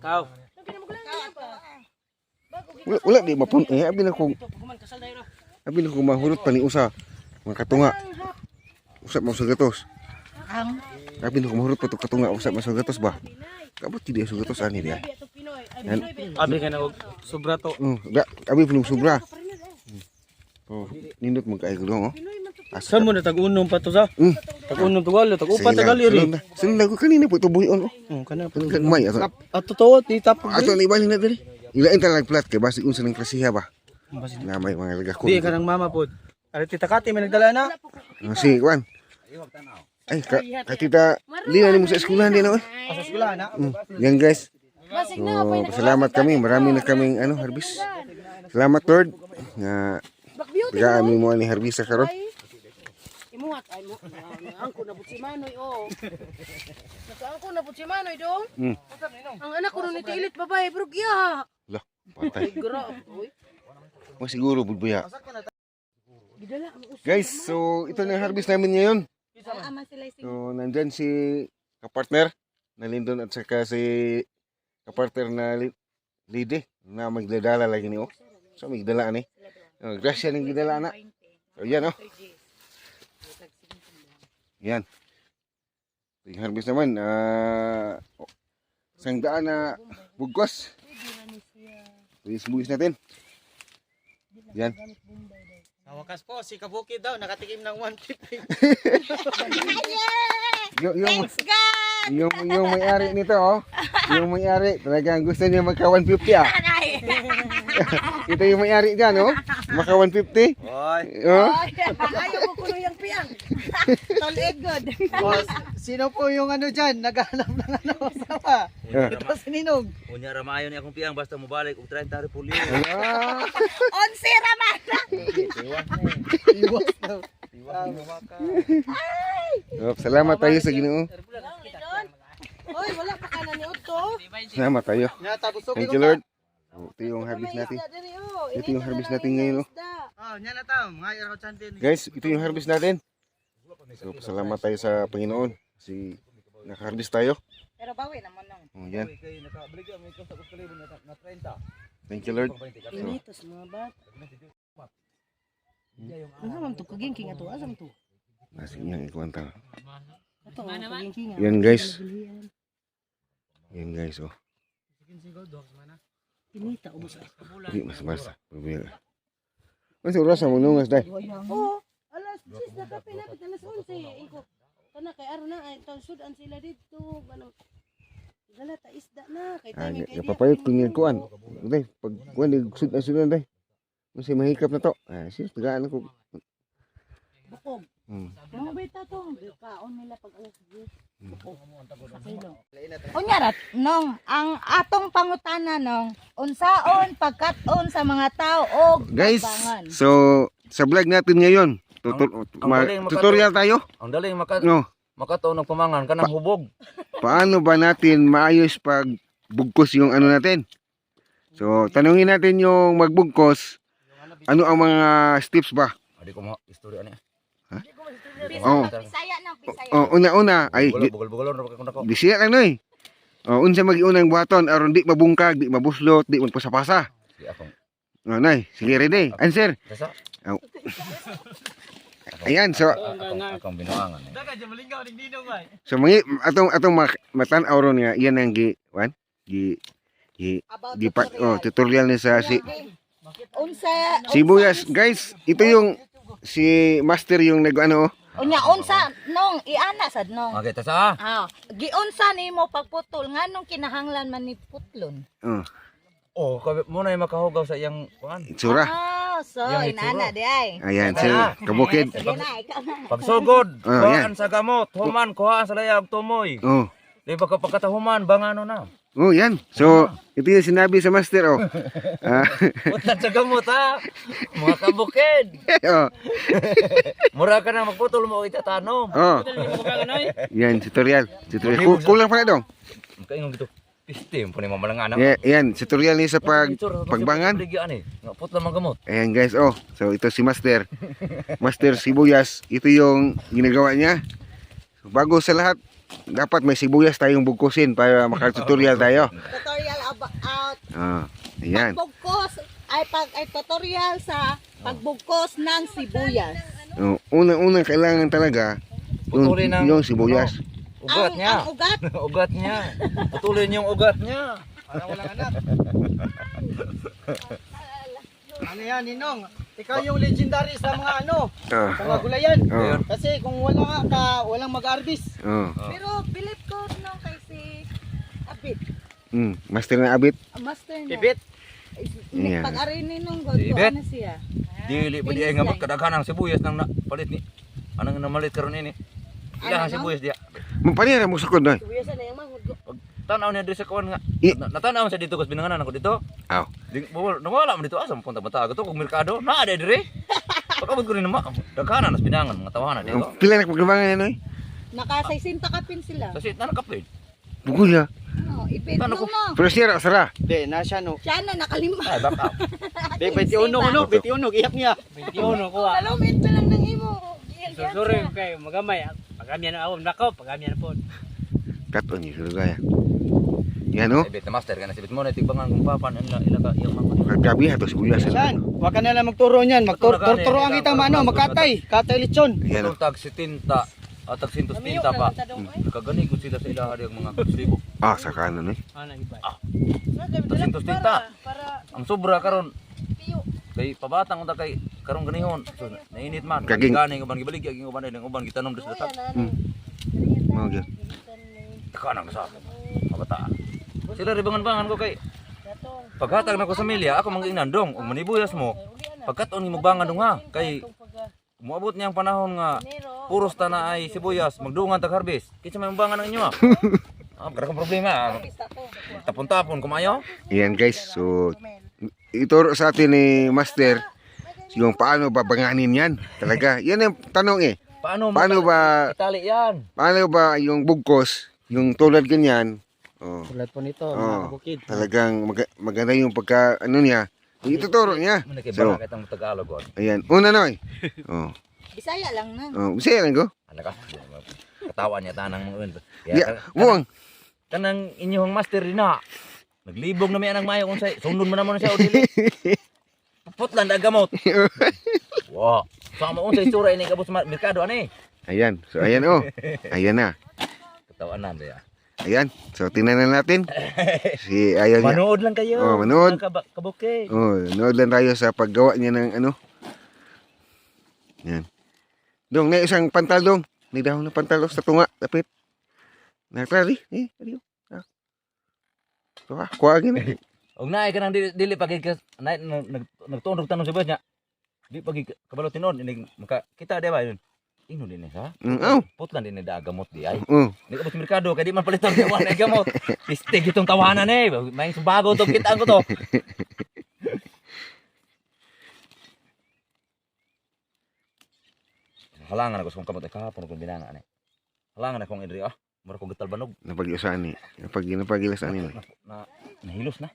Kaw. Itong kinamagulangan pa. Wala, wala di mapun eh abi na kung abi na kung mahurot pa ni usa mga katunga. Usap mo sa gatos. Ang Abi na kung mahurot pa to katunga usap mo sa gatos ba? Kabot di sa gatos ani dia. Ito Pinoy. Ay Yan. Pinoy ba? Abi ka na og sobra to. Oh, da, abi pulong sobra. Oh, nindot mo kay gulong oh. Asa Sa mo na tag-unom pa to sa? Tag-unom to galo, tag-upat Sige lang, tagali ri. sulod na. Sulod na ko kanina po ito buhion oh. Oh, kana. Kanang gagmay ato. At totoo, di tapos. Ato ni ibalik na diri. Ilain talag plat kay basig unsa ng klasiha ba. Na may mga lagakon. Di ka ng mama pod. Ari tita Kati may nagdala na. Ah, si Juan. Ay, ka, katita, di na mo sa eskwelahan din oh. Asa eskwela na. Yan guys. Basig So, na pa pasalamat kami. Marami na kaming ano, harvest. Salamat Lord. Nga Beauty. tagaan mo ni harvest sa karon. Imuhat ay mo. Angko na pud si Manoy oh. Nakaangko na pud si Manoy dong. Ang anak ko ni tiilit babae bro iya. Lah, patay. Grabe oy. Mo siguro budbuya. Gidala ang uso. Guys, so ito na yung harvest namin ngayon. ama sila So, nandyan si kapartner na Lindon at saka si kapartner na Lide na magdadala lagi ni oh. So, magdala ni. Oh, grasya ng gidala na. So, yan oh. Yan. Ito yung harvest naman. Ah, 100 na bugkos. Ito yung sibuyas natin. Yan. Sa wakas po, si Kabuki daw nakatikim ng 150. Yung, Thanks God! yung may-ari nito, oh. Yung may-ari, talagang gusto niya magka 150, ah. Ito yung may-ari dyan, oh. Maka 150. Oy, Oh. Ayaw ko kuno yang piyang. Tol good. Oh, sino po yung ano dyan, naghahanap ng ano, asawa? Ito si Ninong. unya ra maayo ni akong piyang basta mobalik og 30 repolyo. Ala. Onsi raman. Iwas daw. Oh, salamat tayo sa Ginoo. Oy, wala pa kana ni Otto. Salamat tayo. Nata, busog Thank you, Lord. Oh, ito yung harvest natin. Diri oh. Ito yung harvest natin ngayon, oh. Oh, nya na tao, mga iraw chantin. Guys, ito yung harvest natin. So, pasalamat tayo sa Panginoon. Kasi nakaharvest tayo. Pero bawi naman nung. Oh, yan. Kay nakabalik may kasta ko kalibo na 30. Thank you, Lord. Pinitos mga bat. Ano man to kagingking ato asam to? Nasa inyo, ikwanta. Ato kagingking. Yan, guys. Yan, guys, oh. Pinita ubos. Hindi, mas basta. Pabila. Mas oras ang munungas, day. Oh, alas 10 na kape lapit alas 11. Ingko. Kana kay aron na ay taon sudan sila didto kanang dala ta isda na kay Ah, timing kay napapayot kung yung kuan. Day, pag kuan, sud na sudan, day. Mas mahikap na to. Ah, sis, tagaan ako. Bukog. Mga beta to. Kaon nila pag alas 10. Bukog. Sa kilo. Unya rat nong ang atong pangutana nong unsaon pagkat-on sa mga tao og Guys, bakbangan. so sa vlog natin ngayon, Ang galing tutorial tayo. Ang daling maka No. makatuon ng pamangan kanang hubog. Paano ba natin maayos pag bugkos yung ano natin? So, tanungin natin yung magbugkos, ano ang mga steps ba? Adi ko mo istorya ani. Oh. Bisaya na, Bisaya. Oh, una-una ay Bugol bugol bugol ra ko nako. di siya lang noy. Oh, unsa magiunang buhaton aron di mabungkag, di mabuslot, di magpasapasa. Sige akong. Oh, nay, sige ready. Answer. Tasa. Ayan, so Akong binuangan eh. Daga dyan malingaw ning ninong ay. so mga atong atong matan-aw ron nga iyan ang gi wan gi gi About gi pa, oh, tutorial ni sa si Unsa sibuyas. Guys, ito yung si master yung nag ano oh. Unya unsa nong iana sad nong. Okay, tasa. Ah, giunsa nimo pagputol nganong kinahanglan man ni putlon? Oh, Oh, kabi mo na makahugaw sa iyang kuan. itsura. Ah, so Yang inana itsura. di ay. Ayan, si kabukid. Sige na, ikaw na. Pagsugod, Oh, yan. kuhaan sa gamot, human kuhaan sa layag tumoy. Oh. Di ba kapag katahuman, bangano na. Oh, yan. So, ito yung sinabi sa master oh. Ah, Putlan sa gamot ha. Mga kabukid. oh. Mura ka na magputol mo itatanom. Oh. Yan, tutorial. Tutorial. Kulang pa na dong. Makaingon gito. Piste mo ni mamalangan. Yeah, yan, tutorial ni sa pagbangan. Bigyan eh. Nga putlan man gamot. Ayan guys, oh. So ito si Master. Master Sibuyas. Ito yung ginagawa niya. So, bago sa lahat, dapat may sibuyas tayong bugkusin para makatutorial tayo. Tutorial about Ah, ayan. pagbugkos ay pag ay tutorial sa pagbugkos ng sibuyas. Oh, unang-unang kailangan talaga yung, Putulin ang yung sibuyas. Ano, ugat ang, niya. Ang ugat Ugat niya. Putulin yung ugat niya. Para walang anak. Ano yan, Ninong? Ikaw yung legendary sa mga ano, Ah, sa mga gulayan. oh, Kasi kung wala ka, ka walang mag-harvest. oh. Pero believe ko no kay si Abit. Master na abit. Ang master na. Ibit. Ayan. Pag-ari ni nung god Si ko Ibit. ano siya. Dili pa di ay nga magkadaghan ang sibuyas nang na, palit ni. Anang namalit karon ini. Ilang ang Ano, no? sibuyas diya. Mapanira mo sukod noy. Sibuyas na yung manghud ko. Pag tanaw niya diri sa kuan nga. I- Natanaw siya dito kas binanganan ako dito. Aw. Di bawal nawala man dito asa man punta bata to kog merkado naa di diri. Pagkabot ko rin naman, daghanan nas binangan mga tawanan dito. Pila na paglabangan niya noy? Naka 60 kapin sila. Sa sit na nakapid. Bugol ya. No, ipit Ano no ko? no. Pero siya ra sara. Di, na siya no. Siya na nakalima. Ay baka. Di, 21 no, 21, iyak niya. 21 ko ah. Nalumit na lang ng imo. Sorry kay magamay. Pagamyan na ako nako, pagamyan na po. Katon ni gaya. Yan oh. Ibit na master kana sibit mo na tigbangan kung papan ila ila ka iyang mga. Kagabi ha to sibuyas. Saan? Huwag ka na lang magturo niyan. Magturo-turoan kita ano, magkatay. Katay lechon. Yan oh. Itong tag 70 at tag 170 pa. Kagani ko sila sa ilaha ang mga libo. Ah, sa kanan eh. Ano iba? Tag 170. Ang sobra karon kay pabatang unta kay karon ganihon. So, nainit man. Kaging- Gani uban gibaligya ging uban ang uban gitanom dos datag. Mao gyud. Takanang sa kabataan. Sila ribangan-bangan ko kay paghatag nako sa milya ako mangingnan dong ug manibuyas mo. Pagkat-on ni magbangan dong ha kay muabot niyang panahon nga puros ta na ay sibuyas magdungan tag harvest. Kinsa may mabangan ang inyo ah. Ah, kada kong problema. ah. Tapon-tapon kumayo. Ayan guys, so ituro sa atin ni Master yung paano babanganin yan. Talaga, yan ang tanong eh. Paano Paano ba itali yan? paano ba yung bugkos, yung tulad ganyan? Oh, Tulad po nito, Oh. mga kabukid. talagang maganda yung pagka ano niya. Ituturo niya. Muna kay So, baraka itang Tagalog on. ayan. Una noy. Oh, Bisaya lang na. oh, bisaya lang ko. Ano ka? Katawa niya tanang mga yun. Yeah, buwang. Kanang inyong master din na. Naglibog na may anang mayo kung say sundon man naman siya o dili. Putlan na gamot. Wa. Sa mo unsay itsura ini kabot sa merkado ani. Ayan. So ayan oh. Ayan na. Katawanan ba ya. Ayan. So tingnan na natin. Si ayaw niya. Manood lang kayo. Oh, manood. Mga Kabuke. Oh, nood lang tayo sa paggawa niya ng ano. Yan. Dong, na isang pantal dong. May dahon ng pantal sa tunga, lapit. Naklari, eh, ariyo. Ah. Tuwa, kuha gini. Og naay kanang dili, dili pag ka na, nag nagtunog tanong sa niya. Di pag kabalo tinon ini maka kita di ba yun. Ingnon din eh, ha. Oh. Putlan din da gamot di ay. Oh, Di ka sa merkado kay di man palitan di wala gamot. Pistig itong tawanan eh. May bago to kitaan ko to. Halangan ako sa kong kamot ay kahapon kong binanga ani. Halangan akong idri ah. Mura ko gitalbanog. Napag-usaan ni. Napagilasan ni. Na nahilos na.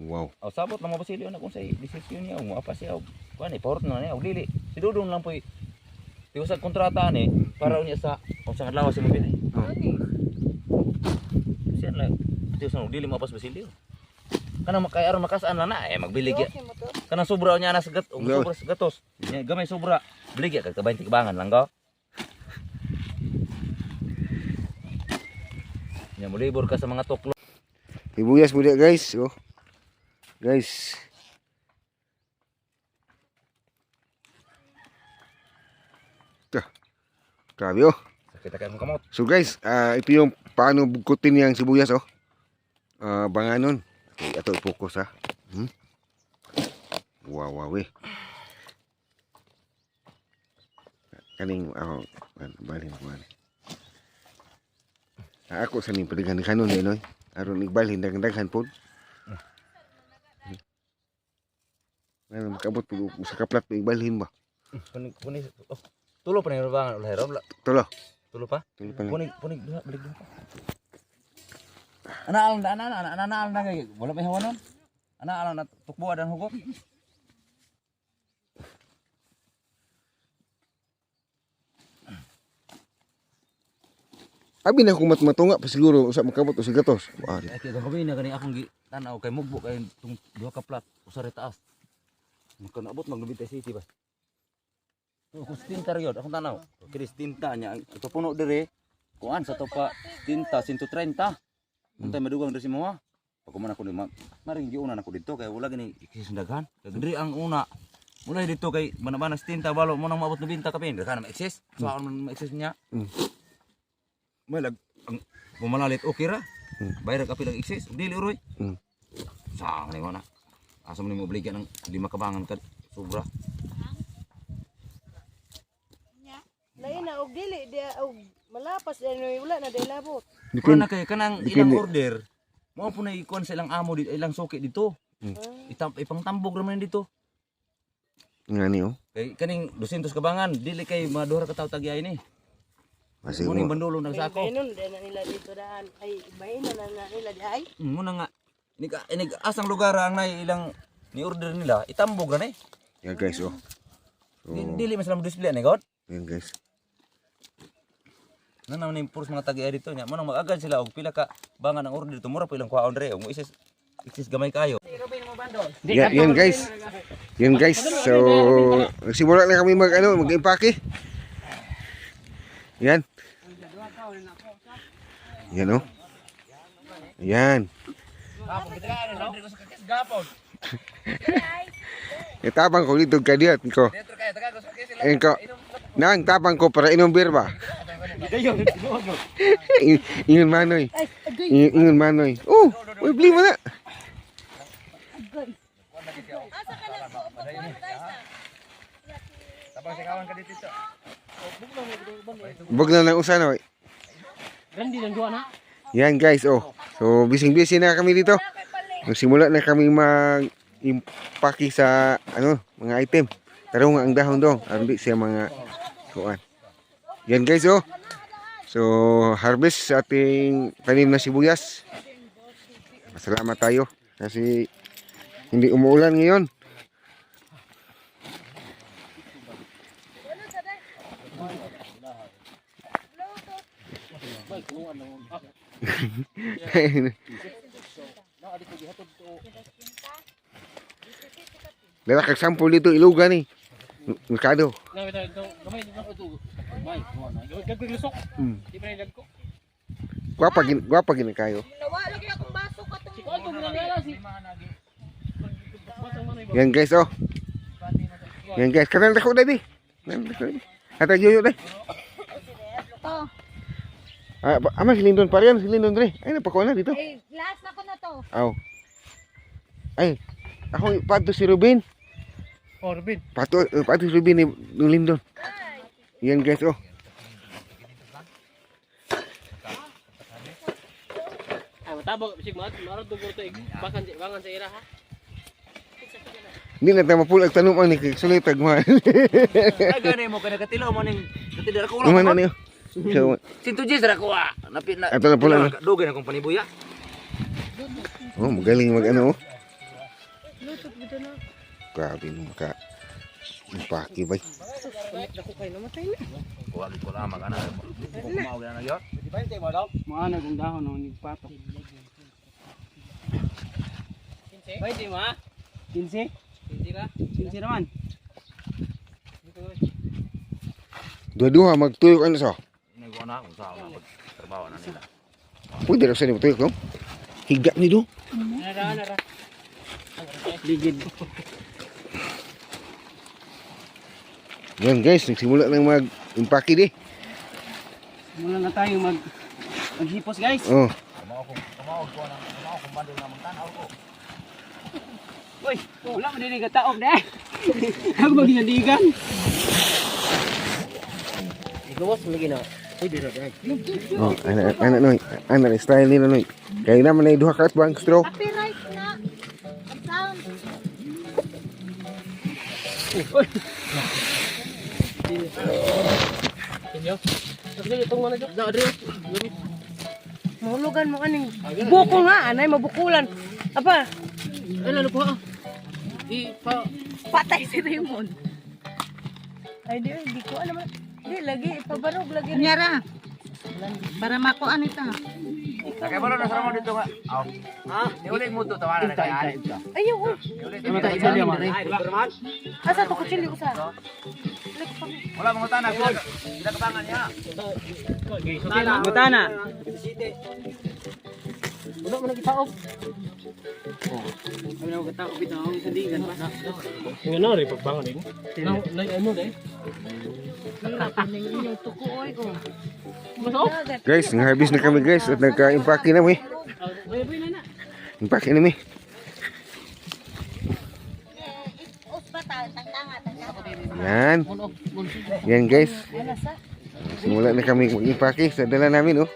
Wow. Aw sabot na mo Basilio na kung say desisyon niya mo apa siya og kuan eh pahurot na niya og dili. Si Dudong lang po'y tiwasag kontrata ani para unya sa unsang adlaw siya mobili. Siya lang tiwasan og dili mo apas Basilio. Kanang makay aron makasaan na na eh magbili gyud. Kanang sobra niya na sa gat og sobra sa gatos. Nya gamay sobra. Bili gyud kag 20 kabangan lang go. Nya molibor ka sa mga tuklo. Sibuyas mo diya, guys. Oh. Guys. Ito. Grabe oh. Sakit kay akong kamot. So guys, ito yung paano bugkutin yung sibuyas oh. Banganon. Okay, ito i-focus ha. Hmm? Wow, wow eh. Kaning ako, balhin ko ani. Ako sa ning paligan kanon ni noy. Aron igbalhin daghan-daghan pod. Ngayon, makabot po sa kaplat po igbalhin ba? Kunig kunig oh, tulo pa ni bangan ulay rob. Tulo. Tulo pa? Tulo pa lang. Punig punig duha balik duha pa. Ana alam na ana ana ana ana alam na kay wala may hawanon. Ana alam na tukbo adan hugok. Abi na kung matmatunga pa siguro usa makabot o sa gatos. Wow. Ay kay kami na gani akong gi tan-aw kay mugbo kay tung duha ka plat usa ra taas. Magkanaabot maglubit city ba. Kung stinta ra gyud akong tanaw. Kini stinta niya ang ito puno dire. Kuan sa to pa stinta 130. Untay madugang diri si mo. Pag kuman ako ni ma maring giuna nako didto kay wala gani exist daghan. Kay diri ang una. Mulay dito kay manabana stinta balo mo nang maabot 90 kapin. Daghan na ma-exist. So ako man ma-exist niya. Malag ang pumalalit okay ra. Bayra kapil ang exist. Dili uroy. Saan ni mo na? Asa mo ni mo obligyan ng lima kabangan ka sobra. Lain na og dili di og malapas di no wala na di labot. Kuan na kay kanang ilang Depende. order. Mao po na ikuan sa ilang amo dito, ilang suki dito. Itam ipangtambog ra man dito. Nga ni oh. Kay kaning 200 kabangan, dili kay mga duha ra ka tawo tagyay ni. Kasi Mo ning mo. bandulong nang sako. Mainon di na nila dito daan. Ay mainon na nila di ay. Muna nga inig, inig asang lugar ang nay ilang ni order nila, itambog ra ni. Yan guys oh. So, Dili man sila mo display ni god. yan guys. Nanaw ni puros mga tagyay dito nya. Mo nang mag-agad sila og pila ka bangan ang order dito, mura pa ilang kuhaon dre. Og mo isis isis gamay kayo. Yan, yan guys. Yan guys. So, nagsimula na kami mag ano, mag-impake. Yan. Yan oh. Yan. Itabang ko dito kadiyot ko. Ko. Nang tabang ko para inom beer ba? Ingon manoy. Ingon manoy. Oh, uy bili mo na. Bug na lang usa no. Yan guys, oh. So busy-busy na kami dito. Nagsimula na kami mag-impake sa ano, mga item. Tarong ang dahon dong, aron di siya mga kuan. Yan guys, oh. So harvest sa ating tanim na sibuyas. Pasalamat tayo kasi hindi umuulan ngayon. Dala kag sample dito ilugan ni. Merkado. Gwapa gin gwapa gin kayo. Yan guys oh. Yan guys, kanang dako dai di. Kanang dako dai. Ata yoyo dai. To. Ah, ama si Lindon parehan si Lindon dre. Ay napakuha na dito. Eh, last na ko na to. Aw. Ay, ako pato si Ruben. Oh, Ruben. Pato, pato si Ruben ni ni Lindon. Yan guys oh. Ay, matabog bisig maad, maarad dugo to bakan bangan sa ira ha. Hindi na tayo mapulag tanong ang nikisulit tagman. Ay gani mo kay nakatilaw mo ning katidara ko Ano na niyo? So, Sinto jis ra ko ah. Napit na. Ato na pula na. Dugay na kong panibuya. Oh, magaling mag ano. Oh. Grabe mo maka impake bay. Dako kayo namatay na. Kuha gid ko lang mag ana. Mao gyud na gyud. Mga nagong dahon no nagpatok. 15? mo ha? 15? 15 ra? 15 naman. Dua-dua magtuyok ano so. Ini ko na kung saan na trabaho na nila. Pwede ra sa ni tuyok no? Higa ni do. Nara, nara. Ligid. Yan guys, nagsimula nang mag impake di. Mula na tayo maghipos guys. Oh, Kamao kong bandol na magtan-aw ko. Uy, wala man din kataog na. Ako maginandigan. Igawas lagi na. Pwede ra dai. oh, ana ana noy, ana style nila noy. Kaya naman ay duha ka bang straw. Copyright na. Ang sound. Mahulugan mo aning buko nga anay mabukulan. Apa? Ay lalo ko ah. Di pa Patay si Raymond. Ay di di ko alam. Di lagi ipabarog lagi. Nyara. Para makuan ito. Kay balo na sa mo dito nga. Aw. Ha? Niulig mo to tawanan na kay ani. Ayaw. Oh. Niulig. Asa to kutsilyo usa? Wala mga tanak. Sila kabangan niya. Mutana. Wala man nagitaog. Wala ko kataog bitaw ang sandigan pa. Nga na rin pagbangon din. Na na ano dai. Inyong tuko oy oh. Guys, nag-harvest na kami guys at nagka-impake na mi. Impake na mi. Yan. Yan guys. Simula na kami mag-impake sa dala namin oh.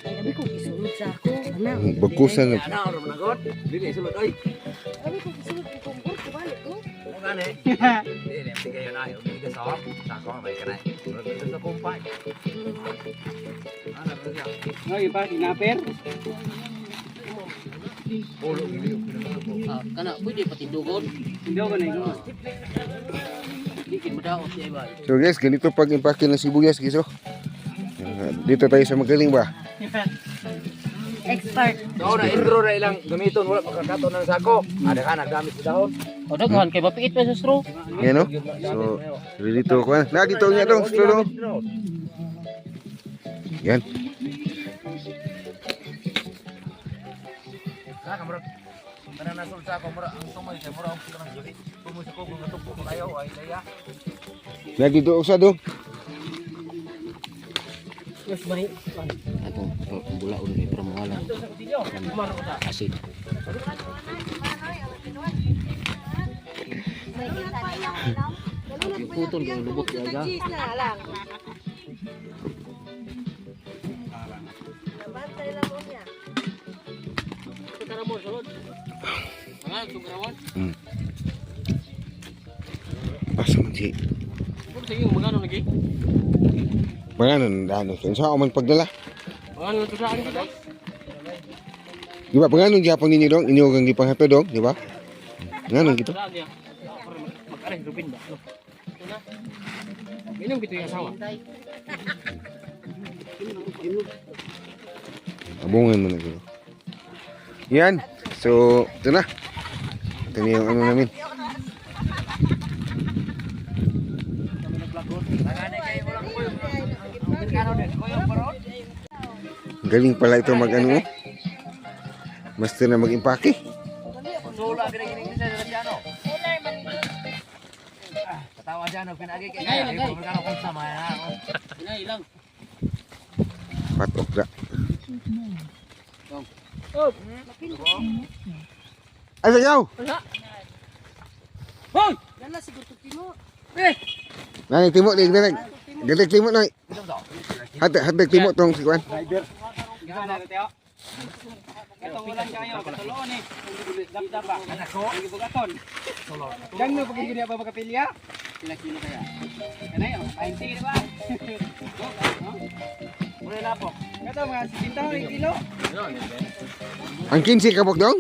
Ay abi ko gisulod sa ako. Ana. Bagkusan na. Ana ro managot. Dili sulod oy. Abi ko gisulod ko kung ko balik ko. Mo gani. Dili tigay na ayo bigas sa sako may kanay. Murag dito sa kumpay. Ana ro siya. Ngay pa kinaper. Kana pwede pati dugon. Hindi ko na ikaw. Dikit mo daw siya ba. So guys, ganito pag impake ng sibuyas guys oh. Dito tayo sa magaling ba? Expert. So na intro ra ilang gamiton wala makakato ng sako. Ada ka naggamit sa dahon. O daghan kay mapiit pa sa straw. Yan oh. So, ready to kuan. Na dito niya dong, straw dong. Yan. Kana murag kana nasol sako mura ang tumoy kay mura ang kanang gili. Tumoy sa kog nga tubo kayo ay daya. Na dito usa dong. Ako bula ulo ni pero mga lang. Asin. Yung putol yung lubot gaga. Cheese na lang. Nabantay lang mo niya. Asa man si. Sige, magano lagi? Panganon dano. Kinsa man pagdala? Magano to sa akin dito? Di ba panganon gyapon ninyo dong? Inyo kang gipanghato dong, di ba? Nganon gito. Mag-aray rubin ba? Inom gito yung asawa. Abungan mo na gito. Yan. So, ito na. Ito na yung ano namin. Galing pala ito mag ano. oh. Master na mag-impake. Sula gini gini sa Jano. Katawa dyan, pinagi kay kay kung kung sama ya. Inay lang. Patok na. Ay, sayaw! Hoy! Dala siguro timo. Nanay, timo, di, galing. Galing, timo, nay. Hatag hatag timo tong si Juan. Katong ulan kayo, katuloon eh. Dap-dap ba? Anak ko. Ang gibugaton. Dang no pag hindi pa makapilya. Pila kilo kaya? Kanay oh, 20 di ba? Mura na po. Kato mga 60 ang kilo. Ang 15 kabok dong?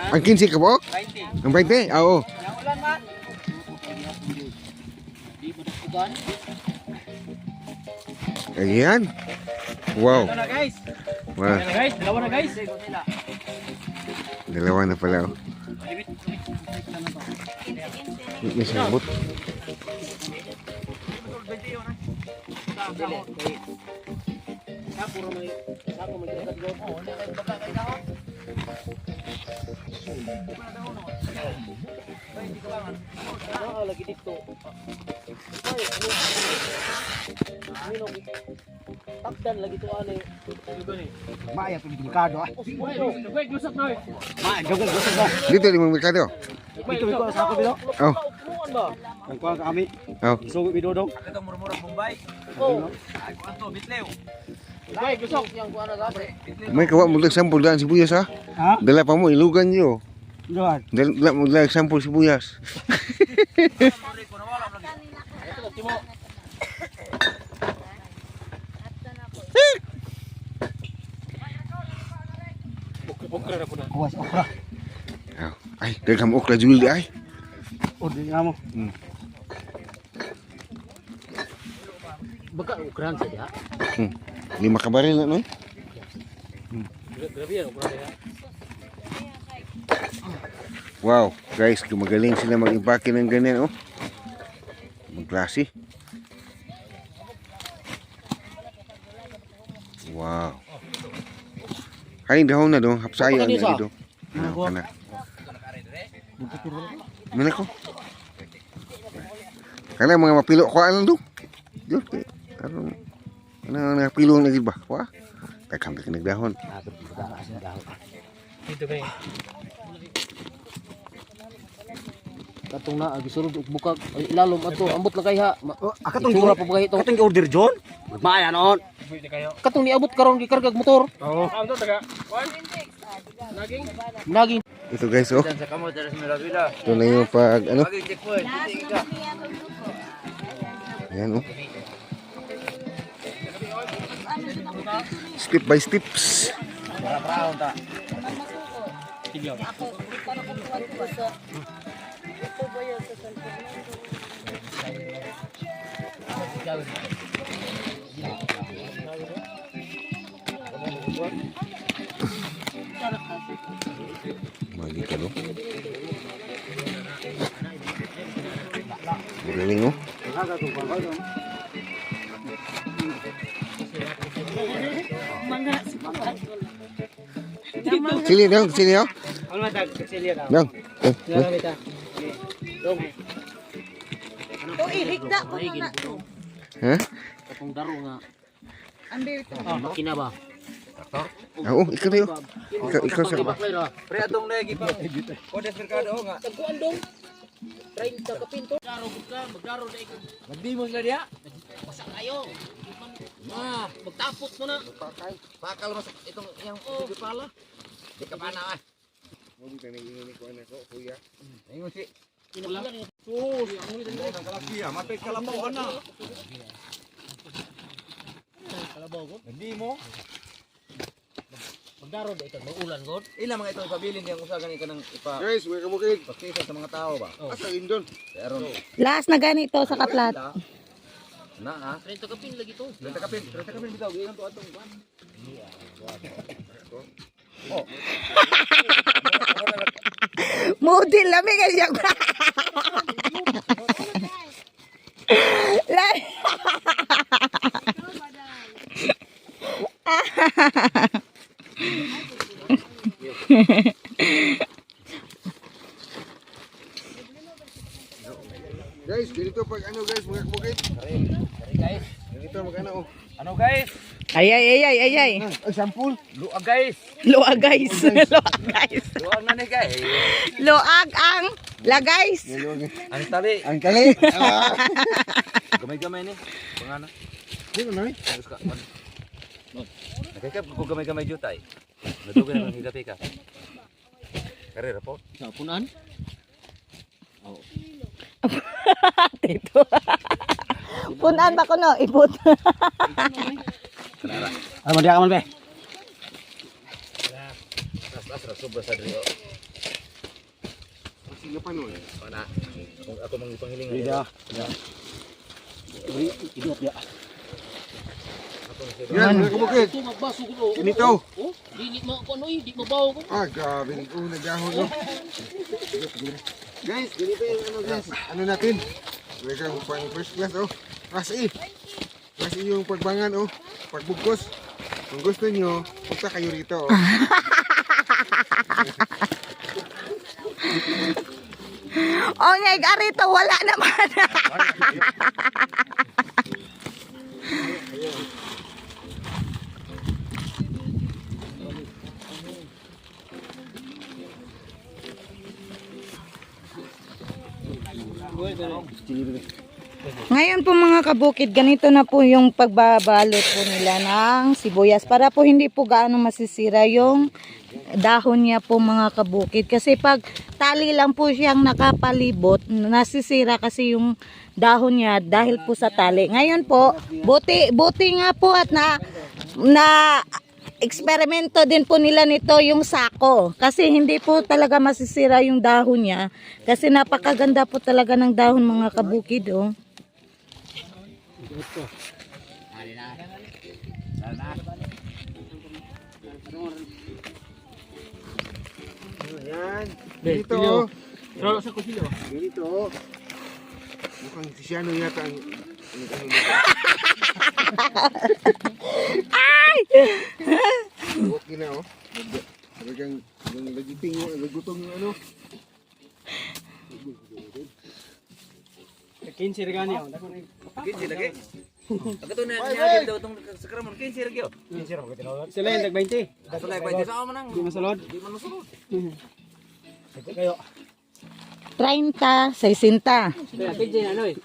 Ang 15 kabok? 20. Ang 20? Ah, oo. Yang ulan man. Ayan. Wow. Ito na guys. Wow. Ito na guys, dalawa na guys. Dalawa na pala. Oh. May sabot. Lagi dito. Ay, ano? Ano? Takdan lagi to ani. Maya to merkado ah. Dito di mo merkado. Ito ko sa ako bilo. Oh. Upuan ba? Ang kuha kami. Oh. Isugo bidodong. Ay, gusok yang kuan na pre. May kawa mo lang sampol daan sibuyas ha? Ha? Dala pa mo ilugan niyo. Doon. Dala mo lang sampol sibuyas. Kuwas okra. Oh. Ay, daghang okra jewel di ay. Order nga mo. Baka ukran sa diha. Lima ka baril na no? Grabe yan ukran diha. Wow, guys, gumagaling sila mag-impake ng ganyan, oh. Magklase. Wow. Ay, dahon na dong. Hapsayo na dito. Ano kana? Mana ko? Kana mga mapilo ko ano do? Diyos, kay aron ano ang napilo na gid ba? Wa. Daghang ka nagdahon. Dito kay. Katong na gisulod og bukag ay ilalom ato ambot lang kay ha. Oh, akatong Itsura pa ba kay ito? Katong order John? Maya noon. Katong niabot karon gikargag motor. Oo. Ano taga? Naging Ito guys, oh. Ito na yung pag ano. Ayan, oh. Step by steps. Mali ka, no? Galing, oh. Sili, dong, sili, oh. Ano man tag silya daw. Dong. Eh, eh. O ihigda ko na na. Ha? katong daro nga Ang birit. makina ba? Ah, oh, ikaw na yun. Ikaw, ikaw sa Baklay ra. Pre atong lagi pa. Kodes merkado nga. Tagkuan dong. 30 ka pinto. Daro gud ka, magdaro na ikaw. Nagdimo sila diha. Basa kayo. Ah, magtapot mo na. Bakal mas itong iyang oh. Pala. Di ka pa na ah. Kuya. Ingon si Inakulan. Mapay kalabaw ana. Kalabaw ko. Nagdimo. Magdaro na ikaw, magulan god. Ila mga ito ipabilin diyang usa gani kanang ipa Guys, mga kabukid. pakita sa mga tao ba. Asa indon? Aron Last na ganito sa kaplat. na ah. 30 ka pin lagi to. 30 kapin, 30 kapin bitaw giingon to atong kuan. Mudil lami kay siya. Guys, ganito pag ano guys, mga kabukid. Guys. Ganito mag ano oh. Ano guys? Ay ay ay ay ay ay. Ay, sampul. Luag guys. Luag guys. Luag guys. Luag na ni guys. Luag ang lagays. Ang tali. Ang kali. Gamay-gamay ni. Pangana. Dito na eh. Nakikap ko gamay-gamay jutay. Nadugay na kang higapi ka. Karera po. Sa punan? Tito. Punan ba ko no? Ipot. Ano mo diya ka man be? As ra sobra sa diri. Sino pa nun? Ana. Kung ako mangipanghilingan. Dida. Idot ya. Yan, mga kabukid. Ganito. Dili mo ko noy, di mabaw ko. Ah, grabe. Oh, nagahon no. Guys, ganito yung ano guys. Ano natin? Talagang pang first class oh. Class A. Class A yung pagbangan oh. Pagbugkos. Kung gusto nyo, punta kayo rito oh. Oh, ngay arito wala naman. Ngayon po mga kabukid, ganito na po yung pagbabalot po nila ng sibuyas para po hindi po gaano masisira yung dahon niya po mga kabukid. Kasi pag tali lang po siyang nakapalibot, nasisira kasi yung dahon niya dahil po sa tali. Ngayon po, buti, buti nga po at na, na eksperimento din po nila nito yung sako. Kasi hindi po talaga masisira yung dahon niya. Kasi napakaganda po talaga ng dahon mga kabukid oh. Ayan. Ganito oh. Pero sa kusilyo. Ganito oh. Mukhang si Siano yata ang ang ano nito. Ay! Okay na oh. Talagang yung nagiting yung nagutong yung ano. 15 regani oh. 15 lagi. Pagkato na niya daw tong sakramon 15 lagi. oh. Sila yung tag 20. Sa lagi pa sa man ang. Di masulod. Di man masulod. 30, 60. Kaya 15 ano eh.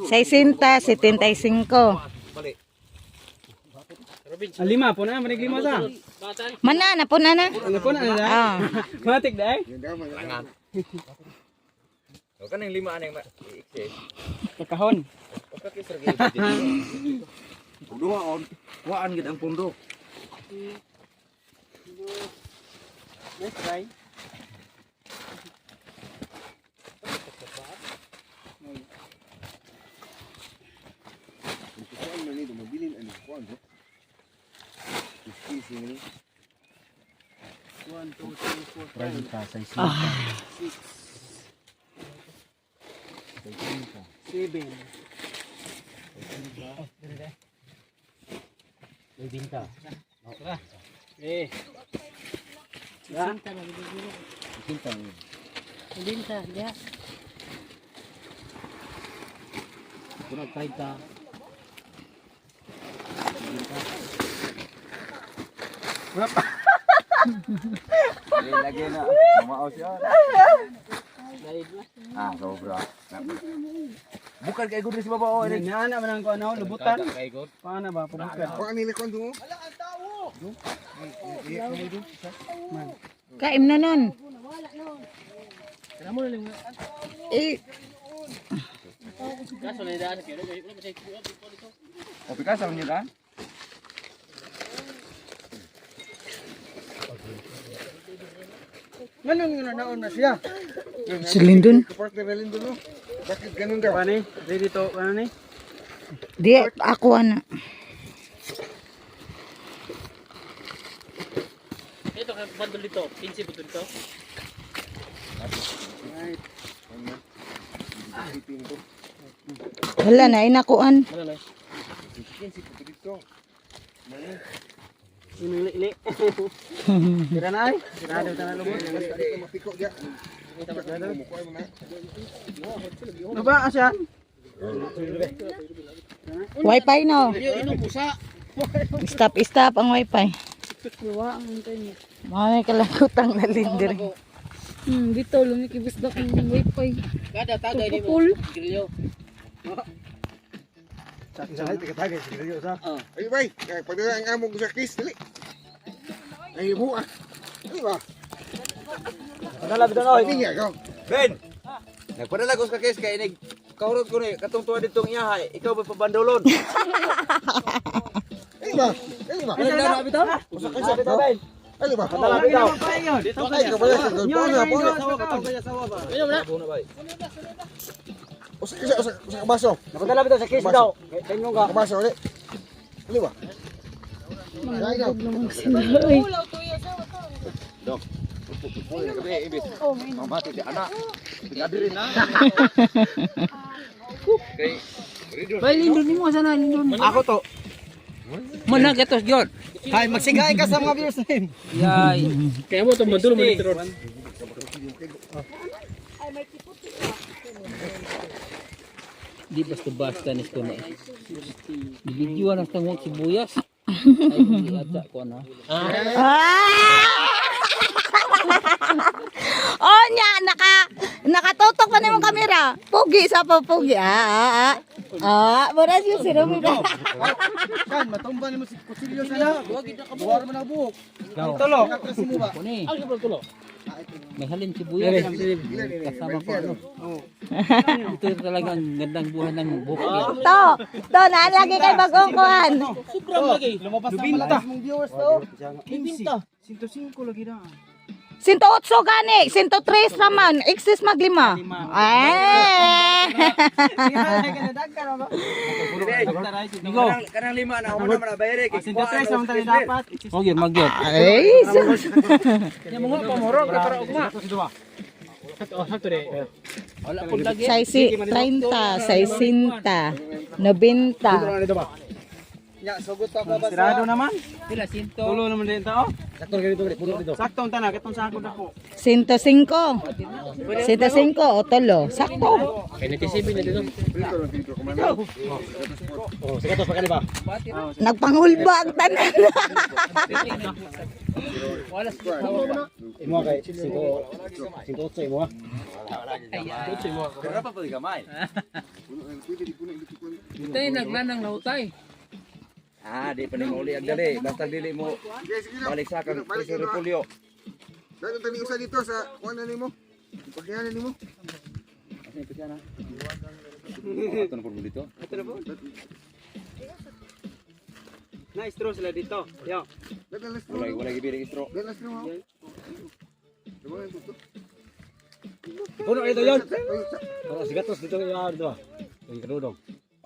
60, 75. Bali. Ah, lima po na, manig lima sa. Mana na po na na. Ano po na na? Ah. Matik dai. Yan daw, mga O kaning lima aning ma ikse. Kakahon. O ka kisar gyud. Duha on. Kuhaan gid ang pundo. Nice try. Kuan man nito, mabilin ano, kuan do. Excuse me. 1 2 3 4 5 6 7. Eh. Binta na gid. Binta, diha. Lagi na. Mao siya. Ah, sobra. Bukan kay gud si baba oh. Nana man ang kuno lubutan. Paano ba pabukan? Kuan nila kuan do. Kaim na nun. Eh, Kopi ka sa inyo ka? Ganun nga naon na siya. si Lindon. Partner na Lindon no. Bakit ganun daw? Paano? Ready to ano ni? Di, ako ana. Ito kay bandol dito, 15 butod dito. Wala na, inakuan. Ili ili. Tira na ay. Tira na na lubot. Mapiko diya. Ano ba asya? Wifi no. Stop, stop ang wifi. Kuha ang internet. Mga kalagutang na linder. Dito lumikibis na kang wifi. Kada tagay ni mo. Ay, bay. Pagdala ang among sa kiss. Dali. Ay, buha. Dali ba? Padala bitaw oy. Hindi nga, ikaw. Ben. Nagpadala ko sa case kay inig kahurot ko ni katong tuwa ditong iyahay, ikaw ba pabandolon? Dali ba? Dali ba? Ano na bitaw? Usa ka Bitaw Ben. Dali ba? Padala bitaw. Ay, kabala sa Puna, puna. Puna bay. Usa ka usa usa ka baso. Napadala bitaw sa case daw. Kay ingon ka. Ka baso ulit. Dali ba? Manghulog naman sila. Uy. Dok. Pupuy na gabi ibis. Mamati di anak. Pinadiri na. Kay Bay lindon nimo sana lindon. Ako to. Managatos gyud. Hay, magsigay ka sa mga viewers name. Yay. Kaya mo to mandulo mo dito. Di basta-basta ni ko na. Bibidyoan ang tangwag sibuyas. Ay, giata ko na. Ah! Oh, nya nakatutok pa nimong kamera. Pugi sa pa pugi. Ah, ah, ah. Ah, mura siya si Rumi ba? Kan matumba nimo si kutsilyo sa na. Buwar mo na buhok. Tulo. Kasi mo ba? Kuni. May halin sibuyas. Kasama ko ano. Ito talaga ang gandang buhay ng bukid. To, to na lagi kay bagong kuan. Lumabas na malakas mong viewers to. 15. 105 lagi na. 108 gani, 103 raman, exist maglima. Eh. Nigo. Kanang lima na human na bayre kay. 103 naman tayo dapat. Magyod, magyod. Ay, sus. Wala po lagi. Saisi, 30, 60, 90. Ya, sugot pa ba? Sirado naman. Pila sinto. Tulo naman din tao. Sakto ganito puno dito. Sakto ang tanan katong sa ako dako. 105. 105 o tolo. Sakto. Dito ko man. Nagpangulba ang tanan. Wala sa Pero pa pud gamay. Tay naglanang nautay. Ah, di pa nimo uli ang dali. Basta dili mo Sige, sige na. balik sa kang Balik Kristo dito, ah. Repulyo. Dahil tani usa dito sa kuan na nimo. Pagkihanan nimo. Asa yung pagkana? Ato na po dito. Nice throw sila dito. Yo. Dahil alas Wala wala gibiring istro. Dahil alas mo. Diba Puno dito yon. Para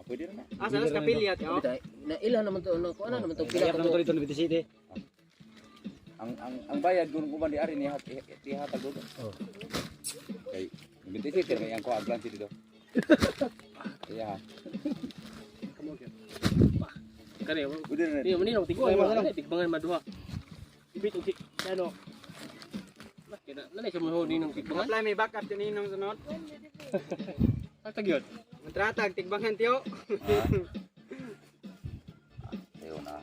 Ah, pwede na. Asa nas kapilya yo. Na ilan naman to ano, kuan naman to pila ka to. Ang bayad kung kuman di ari ni hat ihatag dito. Kay 27 may ang kuha ang dito. Iya. Kani, Pwede na. di man nino tigwa mo tigbangan maduha. Ibit og ano. Kaya na siya mo ninong tigbangan. Apply may backup din ninong sunod. Hatag yun. Matratag tigbangan tiyo. Ayo na.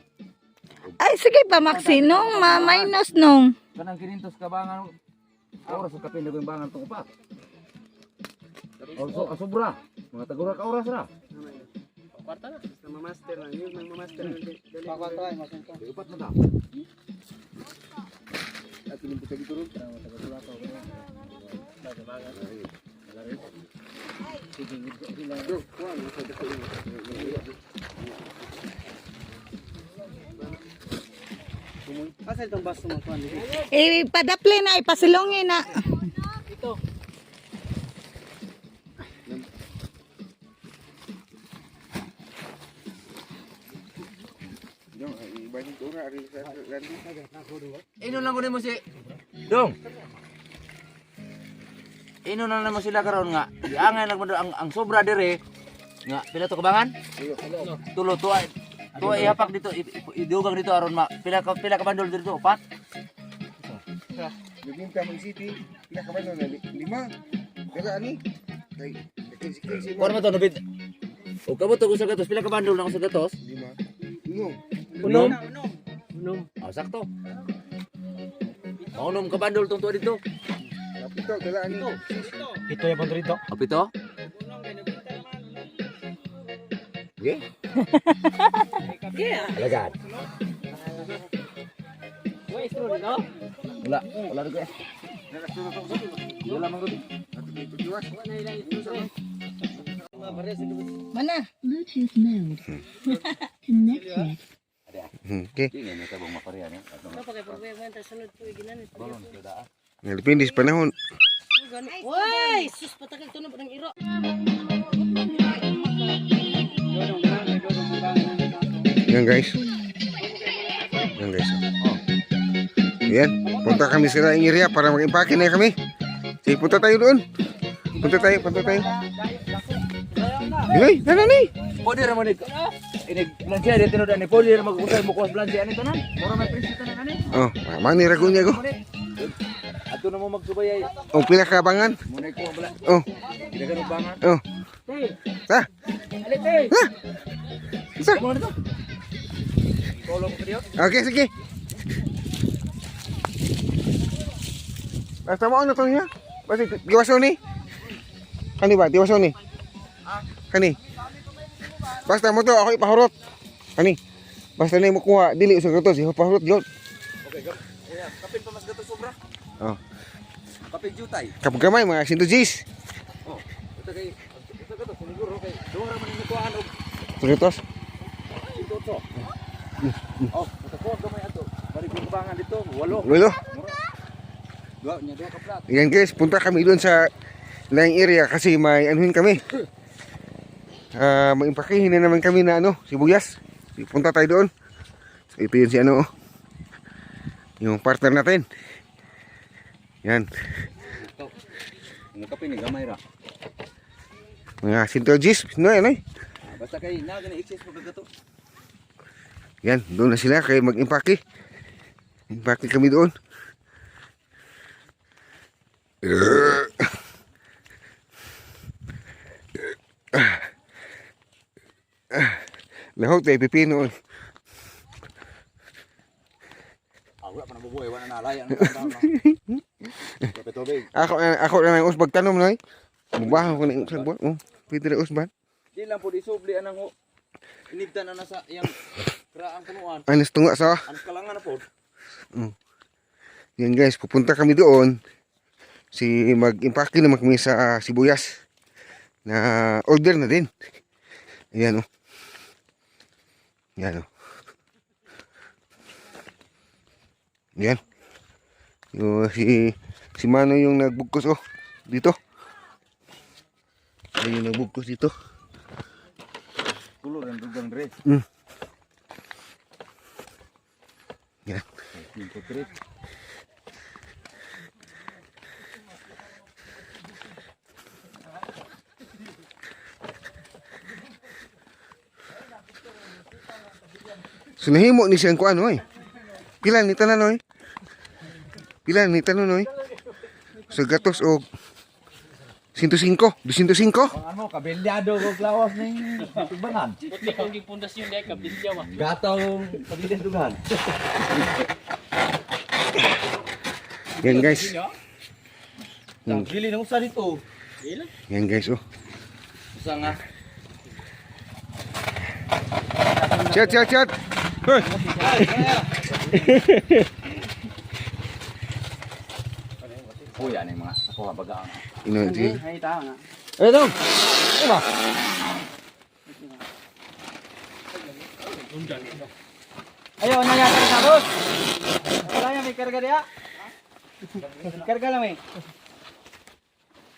Ay, sige pa, Maxi. Nung ma-minus nung. Kanang 500 ka bangan oras sa kapin yung bangan tong upat. Also, sobra. Mga tagura ka oras ra. Kwarta na. Basta mamaster lang yun, mamaster lang. Pakatay masunto. Upat na ta. Asa itong baso mo kuan dito? Ipadapli na, ipasilongin na. Ino lang kunin mo si Dong. Ino na lang mo sila karon nga. Giangay lang mo ang sobra dire nga pila to kabangan? Tulo tuwa. Tuwa ihapak dito idugang dito aron ma pila ka bandol dito upat. Bibinta mo city, pila ka ba nun? Lima. Daga ani. Kay kay Kuan mo to nabit. O kamo to sa gatos pila ka bandol na sa gatos? Lima. Uno. Unom. Unom. Ah, sakto. Maunom ka bandol tong tuwa dito. Ito, dala ani. O pito? Okay. Alagad. Wait, bro, no? Wala, wala rin ko eh. Wala man ko. Mana? Bluetooth mode. Connected. Okay. Di nga tabang mapareha niya. Atong balon kada. Nga, depende sa panahon. Uy, sus patakal tunog ng iro. Yan guys. Yan guys. Oh. Yan. Punta kami sa laing area para mag-impake na kami. Sige, punta tayo doon. Punta tayo, punta tayo. Hey, nanay! Pwede ra man ni inig blansiya di tinud ani pwede ra mag-usay mo kuwas blansiya ani tanan. Mura may presyo tanan ani. Oh, mani ra niya ko. Ato na mo magsubay ay. Oh, pila ka abangan? Mo na ko bala. Oh, Ginagan og bangan. oh. Ta. Ha? Sa. Tolo ko kadiyo. Okay, sige. Basta mo ano to niya? Basta diwaso ni. Kani ba? Diwaso ni. Kani. Basta mo to ako ipahurot. Kani. Basta na mo kuha dili sa gatos ipahurot gyud. Okay, gap. Kuya, kapin pa mas gato sobra. Oh. Kapin jutay. Kapag gamay mga 100 Gs. Oh, ito kay ito gato siniguro kay duha ra man ni kuhaan og Sa gatos. 108. Oh, makakuha gamay ato. Bari kong bangan dito, walo. Lolo. Duha nya duha ka plat. Yan guys, punta kami doon sa laing area kasi may anuhin kami. Ah, may impakihin na naman kami na ano, sibuyas. Punta tayo doon. So, ito yun si ano, oh. Yung partner natin. Yan, Ang kapin ni gamay ra. mga Sinto G's, no, yan eh. Ah, basta kay na gani excess mo kagato. Yan, doon na sila kay mag-impake. Impake kami doon. Lahot ay pipino. Eh. Ah, wala pa nabubuhay, wala na nalaya ang tao. Kape tubig. Ako ako na ang usbag tanom noy. Mubahan ko na yung usbag. Oh, pwede na usbag. Di lang po isubli anang ho. Inibtan na nasa iyang kraang punuan. Anas tunga sa. Ang kalangan na po. Yan guys, pupunta kami doon. Si mag-impake naman kami sa sibuyas. Na order na din. Ayan oh. Ayan oh. Ayan. Yung, si si Mano yung nagbugkos oh dito. Ayun yung nagbugkos dito. Tulo ng dugang dre. Yan. Cinco dre. So nahimo ni siyang kuan oy. Pila ni tanan oy? Pila ni tanan oy? Sa gatos og 105, 205. Ang ano, kabilyado ko klawas ning tubangan. Buti kung gipundasyon dahil kabilya ba? Gataw pabilin dugan. Yan guys. Gili nang usa dito. Yan guys oh. Usa nga. Chat chat chat. Hoy. Kuya ni mga ako bagaan. Ino di. Ay, tao na. Eh dong. Ano ba? Ayaw, na yata sa boss. Wala yan, may karga diya. Karga lang eh.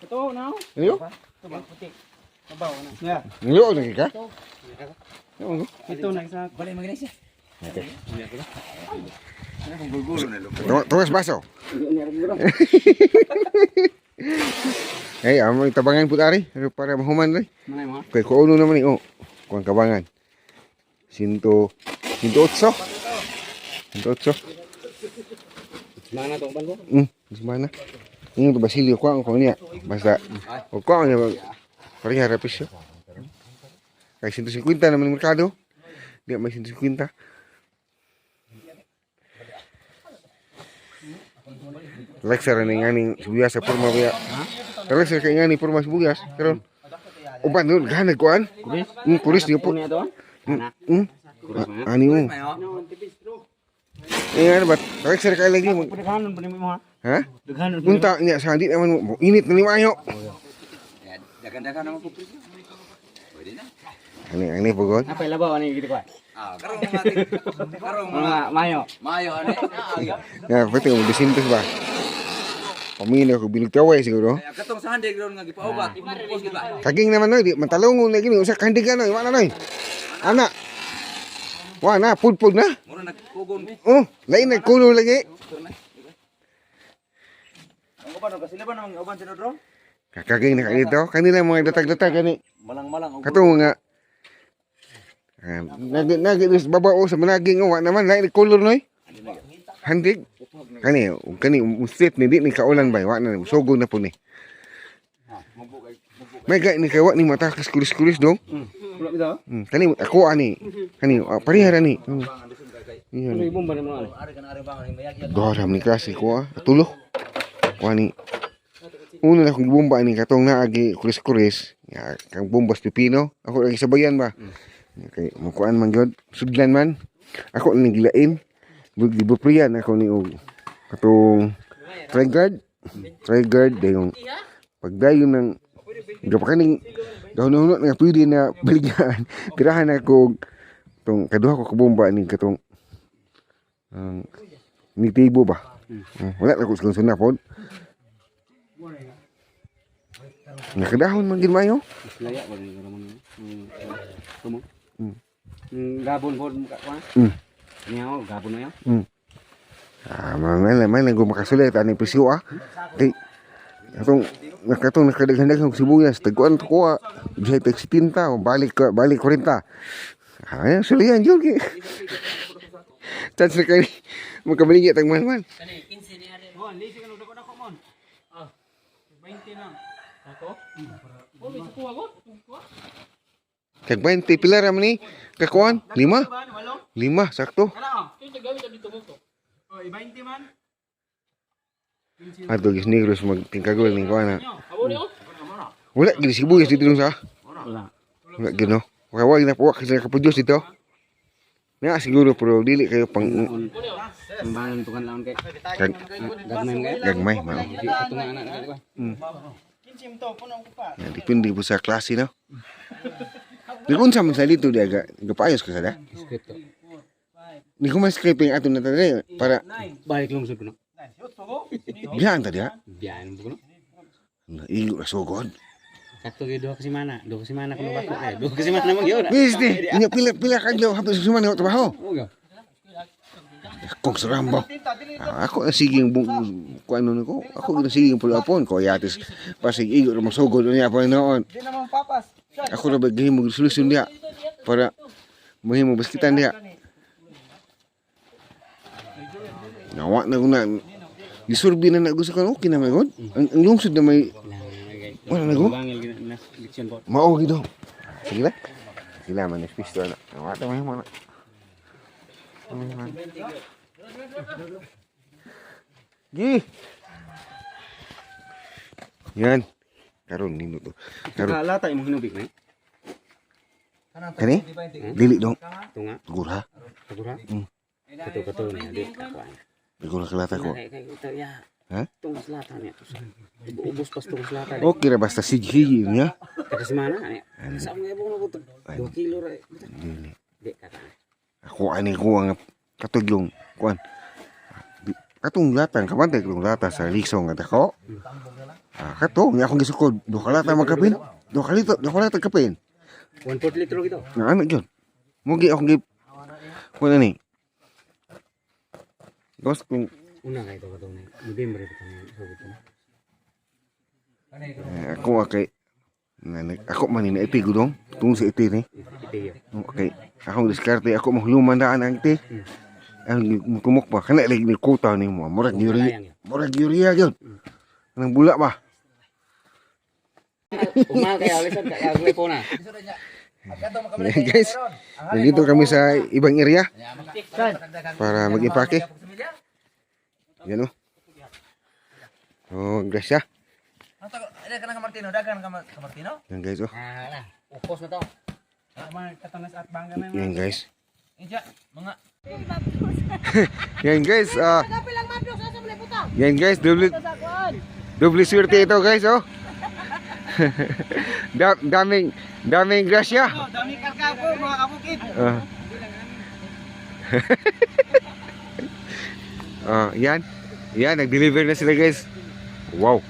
Ito, na. Ano? Ito ba, puti. Mabaw na. Yeah. Ano lagi ka? Ano? Ito na isa. Bali magina siya. Okay. Tungas baso. Hey, amo tabangan pud ari para mahuman ri. Manay mo. Kay kuno naman ni oh. Kuang kabangan. Sinto 108. 108. Mana to ban ko? Semana. Ini tu Basilio kuang ko niya. Basta o kuang niya pareha ra presyo. Kay 150 naman ang merkado. Di may 150. Lexa ra ni nganing sibuyas sa porma biya. Lexa kay ngani porma sibuyas karon. Uban nun ganag kuan. Kuris. Kuris niyo po. Niya to. Hmm? Ani mo. Eh ano ba? Tarik ka lagi mo. Daghanon pa nimo ha. Ha? Daghanon. Unta niya sa di naman mo. Init na ni maayo. Dagan-dagan naman po presyo. Pwede na. Ani ani pugod. Apa labaw ani gitu ko. Ah, karong mga karong mga Mga mayo. mayo ani. Ya, pwede mo disintes ba? Pamilya ko binigtaway siguro. Kaya katong sa handig ron nga gipaubat, imong gid ba? Kaging naman noy, di matalungon na gini usa kandigan noy, wala noy. Ana. Wa na, pudpud na. Mura nagkugon. Oh, lain na kulo lagi. Ang uban kasi ba nang uban sinodro? Kakaging na dito. Kanila mga datag-datag gani. Malang-malang og Kato nga nag nag babao sa managing wa naman lain color noy. Handig. Kani kani usit ni di ni kaulan bay wa na sugo na po ni. May ga ni kay wa ni matakas kulis-kulis dong. Wala bitaw. Kani ako ani. Kani parehara ni. Ano ibon ba nimo ani? Garam ni klase ko ah. Tulo. Kuha ni. Una na akong gibomba ni katong naagi kuris-kuris. Ya, kang bombas pipino. Ako lagi sabayan ba. Okay, mukuan man gyud. Sudlan man. Ako ni gilain. Gibupriyan ako ni og katong trigard. Trigard dayong pagdayon ng gapakaning gahunahuna nga pwede na baligyan. Tirahan ako og tong kaduha ko kabomba ni katong ang nitibo ba? Wala na ko sa konsuna pod. Nakadahon man gid mayo. Laya ba ni ramon. Kumo. Gabon pod muka ko. Niya gabon na ya. Ah, man man man makasulit ani presyo ah. Kay atong nakatong nakadaghan-daghan og sibuyas tagkuan to kuha. Bisay tag 70 o balik ka balik 40. Ah, sulian jud kay. Chance na kay makabaligya tag man. Kani 15 ni ari. Mon, lisi ka dako dako mon. Ah. 20 lang. Ako? Oh, may sukuha ko. Tag 20 pila ra man ni kakuan? Lima? Lima sakto. Kana oh. Ito gawin dito mo to. Oh, 20 man. Ato gis negros magtingkagol ning kuan na. Abo niyo? Wala gid sibuyas dito dong sa. Wala. Wala gid no. Wala na po kasi nakaproduce dito. Na siguro pero dili kayo pang Ang tukan laon kay. kag Gagmay kay. gagmay mao. Di katunga anak na ko. 15 to, puno ko pa. Ya, depende po sa klase no. Di kung sa man sa dito di aga gapaayos ka sa da. Script. Di ko man scripting ato na tadi para Balik lungsod ko no. biyan tadi ha. Biyan mo ko no. Igo ra sugod. Sakto gyud duha ka semana, duha ka semana kuno bako kay. Duha ka semana man gyud. Biste, nya pila pila ka adlaw hapit sa semana trabaho. Oh, ga. Kong sarambo. Ah, ako na sige yung kung ano nako. Ako na sige yung pulapon ko yatis pasig igo ra masugod niya pa noon. Di naman papas. Ako ra ba gihimo solusyon diha para mahimo baskitan diha. Nawa na ko na gisurbi na na gusto ko okay na may god. Ang lungsod na may wala na go. Bangil gyud na leksyon po. Mao gid. Sige na. Sila man pisto na. Nawa ta mahimo na. Gi. Yan. Karon nino to. Karon Lata imong hinubik na. kani? Dili dong. Tunga, Gura. pagura. Kato kato na di kakuan. Gura kalata ko. Kay kay ito ya. Ha? Tungos lata niya. Ubos pas tungos lata. Okay ra basta sige niya. Kada semana niya. Sa mga ibong na buto. 2 kilo ra. Dili. Di kakaan. Ako ani ko ang katugyong kuan. Katong latang kabantay katong lata sa lisong nga dako. Ah, kato nga akong gisukod duha ka lata magkapin. Duha ka lito, duha ka lata kapin. 1.4 litro gito. Nga ano gyud. Mugi akong gi kuan ani. Gawas kung Una kay ito kato na. November ito kami. Sugod ko. eh, ako kay ako man ni iti gudong tung si iti ni. Iti yo. Okay. Akong diskarte ako mahuyuman daan ang iti. Ang kumuk pa kana lagi ni kuta ni mo. Murag urea. Murag urea gyud. Nang bula ba? Umal kay alisan ka kay po na. Ayan, guys, nandito kami sa ibang area para mag-impake. Yan o. Oh, grasya. Ano ka Martino? Dagan ka Martino? Yan guys oh. Ah, na. Upos na to. Katanas at bangga na. Yan guys. Inja, mga Yan guys, Kapilang mapyos asa man butang. yan guys, doble doble swerte ito guys, oh. Daming daming grasya. Oh, dami karga po mga kabukid. Ah. Ah, yan. Yan, nag-deliver na sila guys. Wow.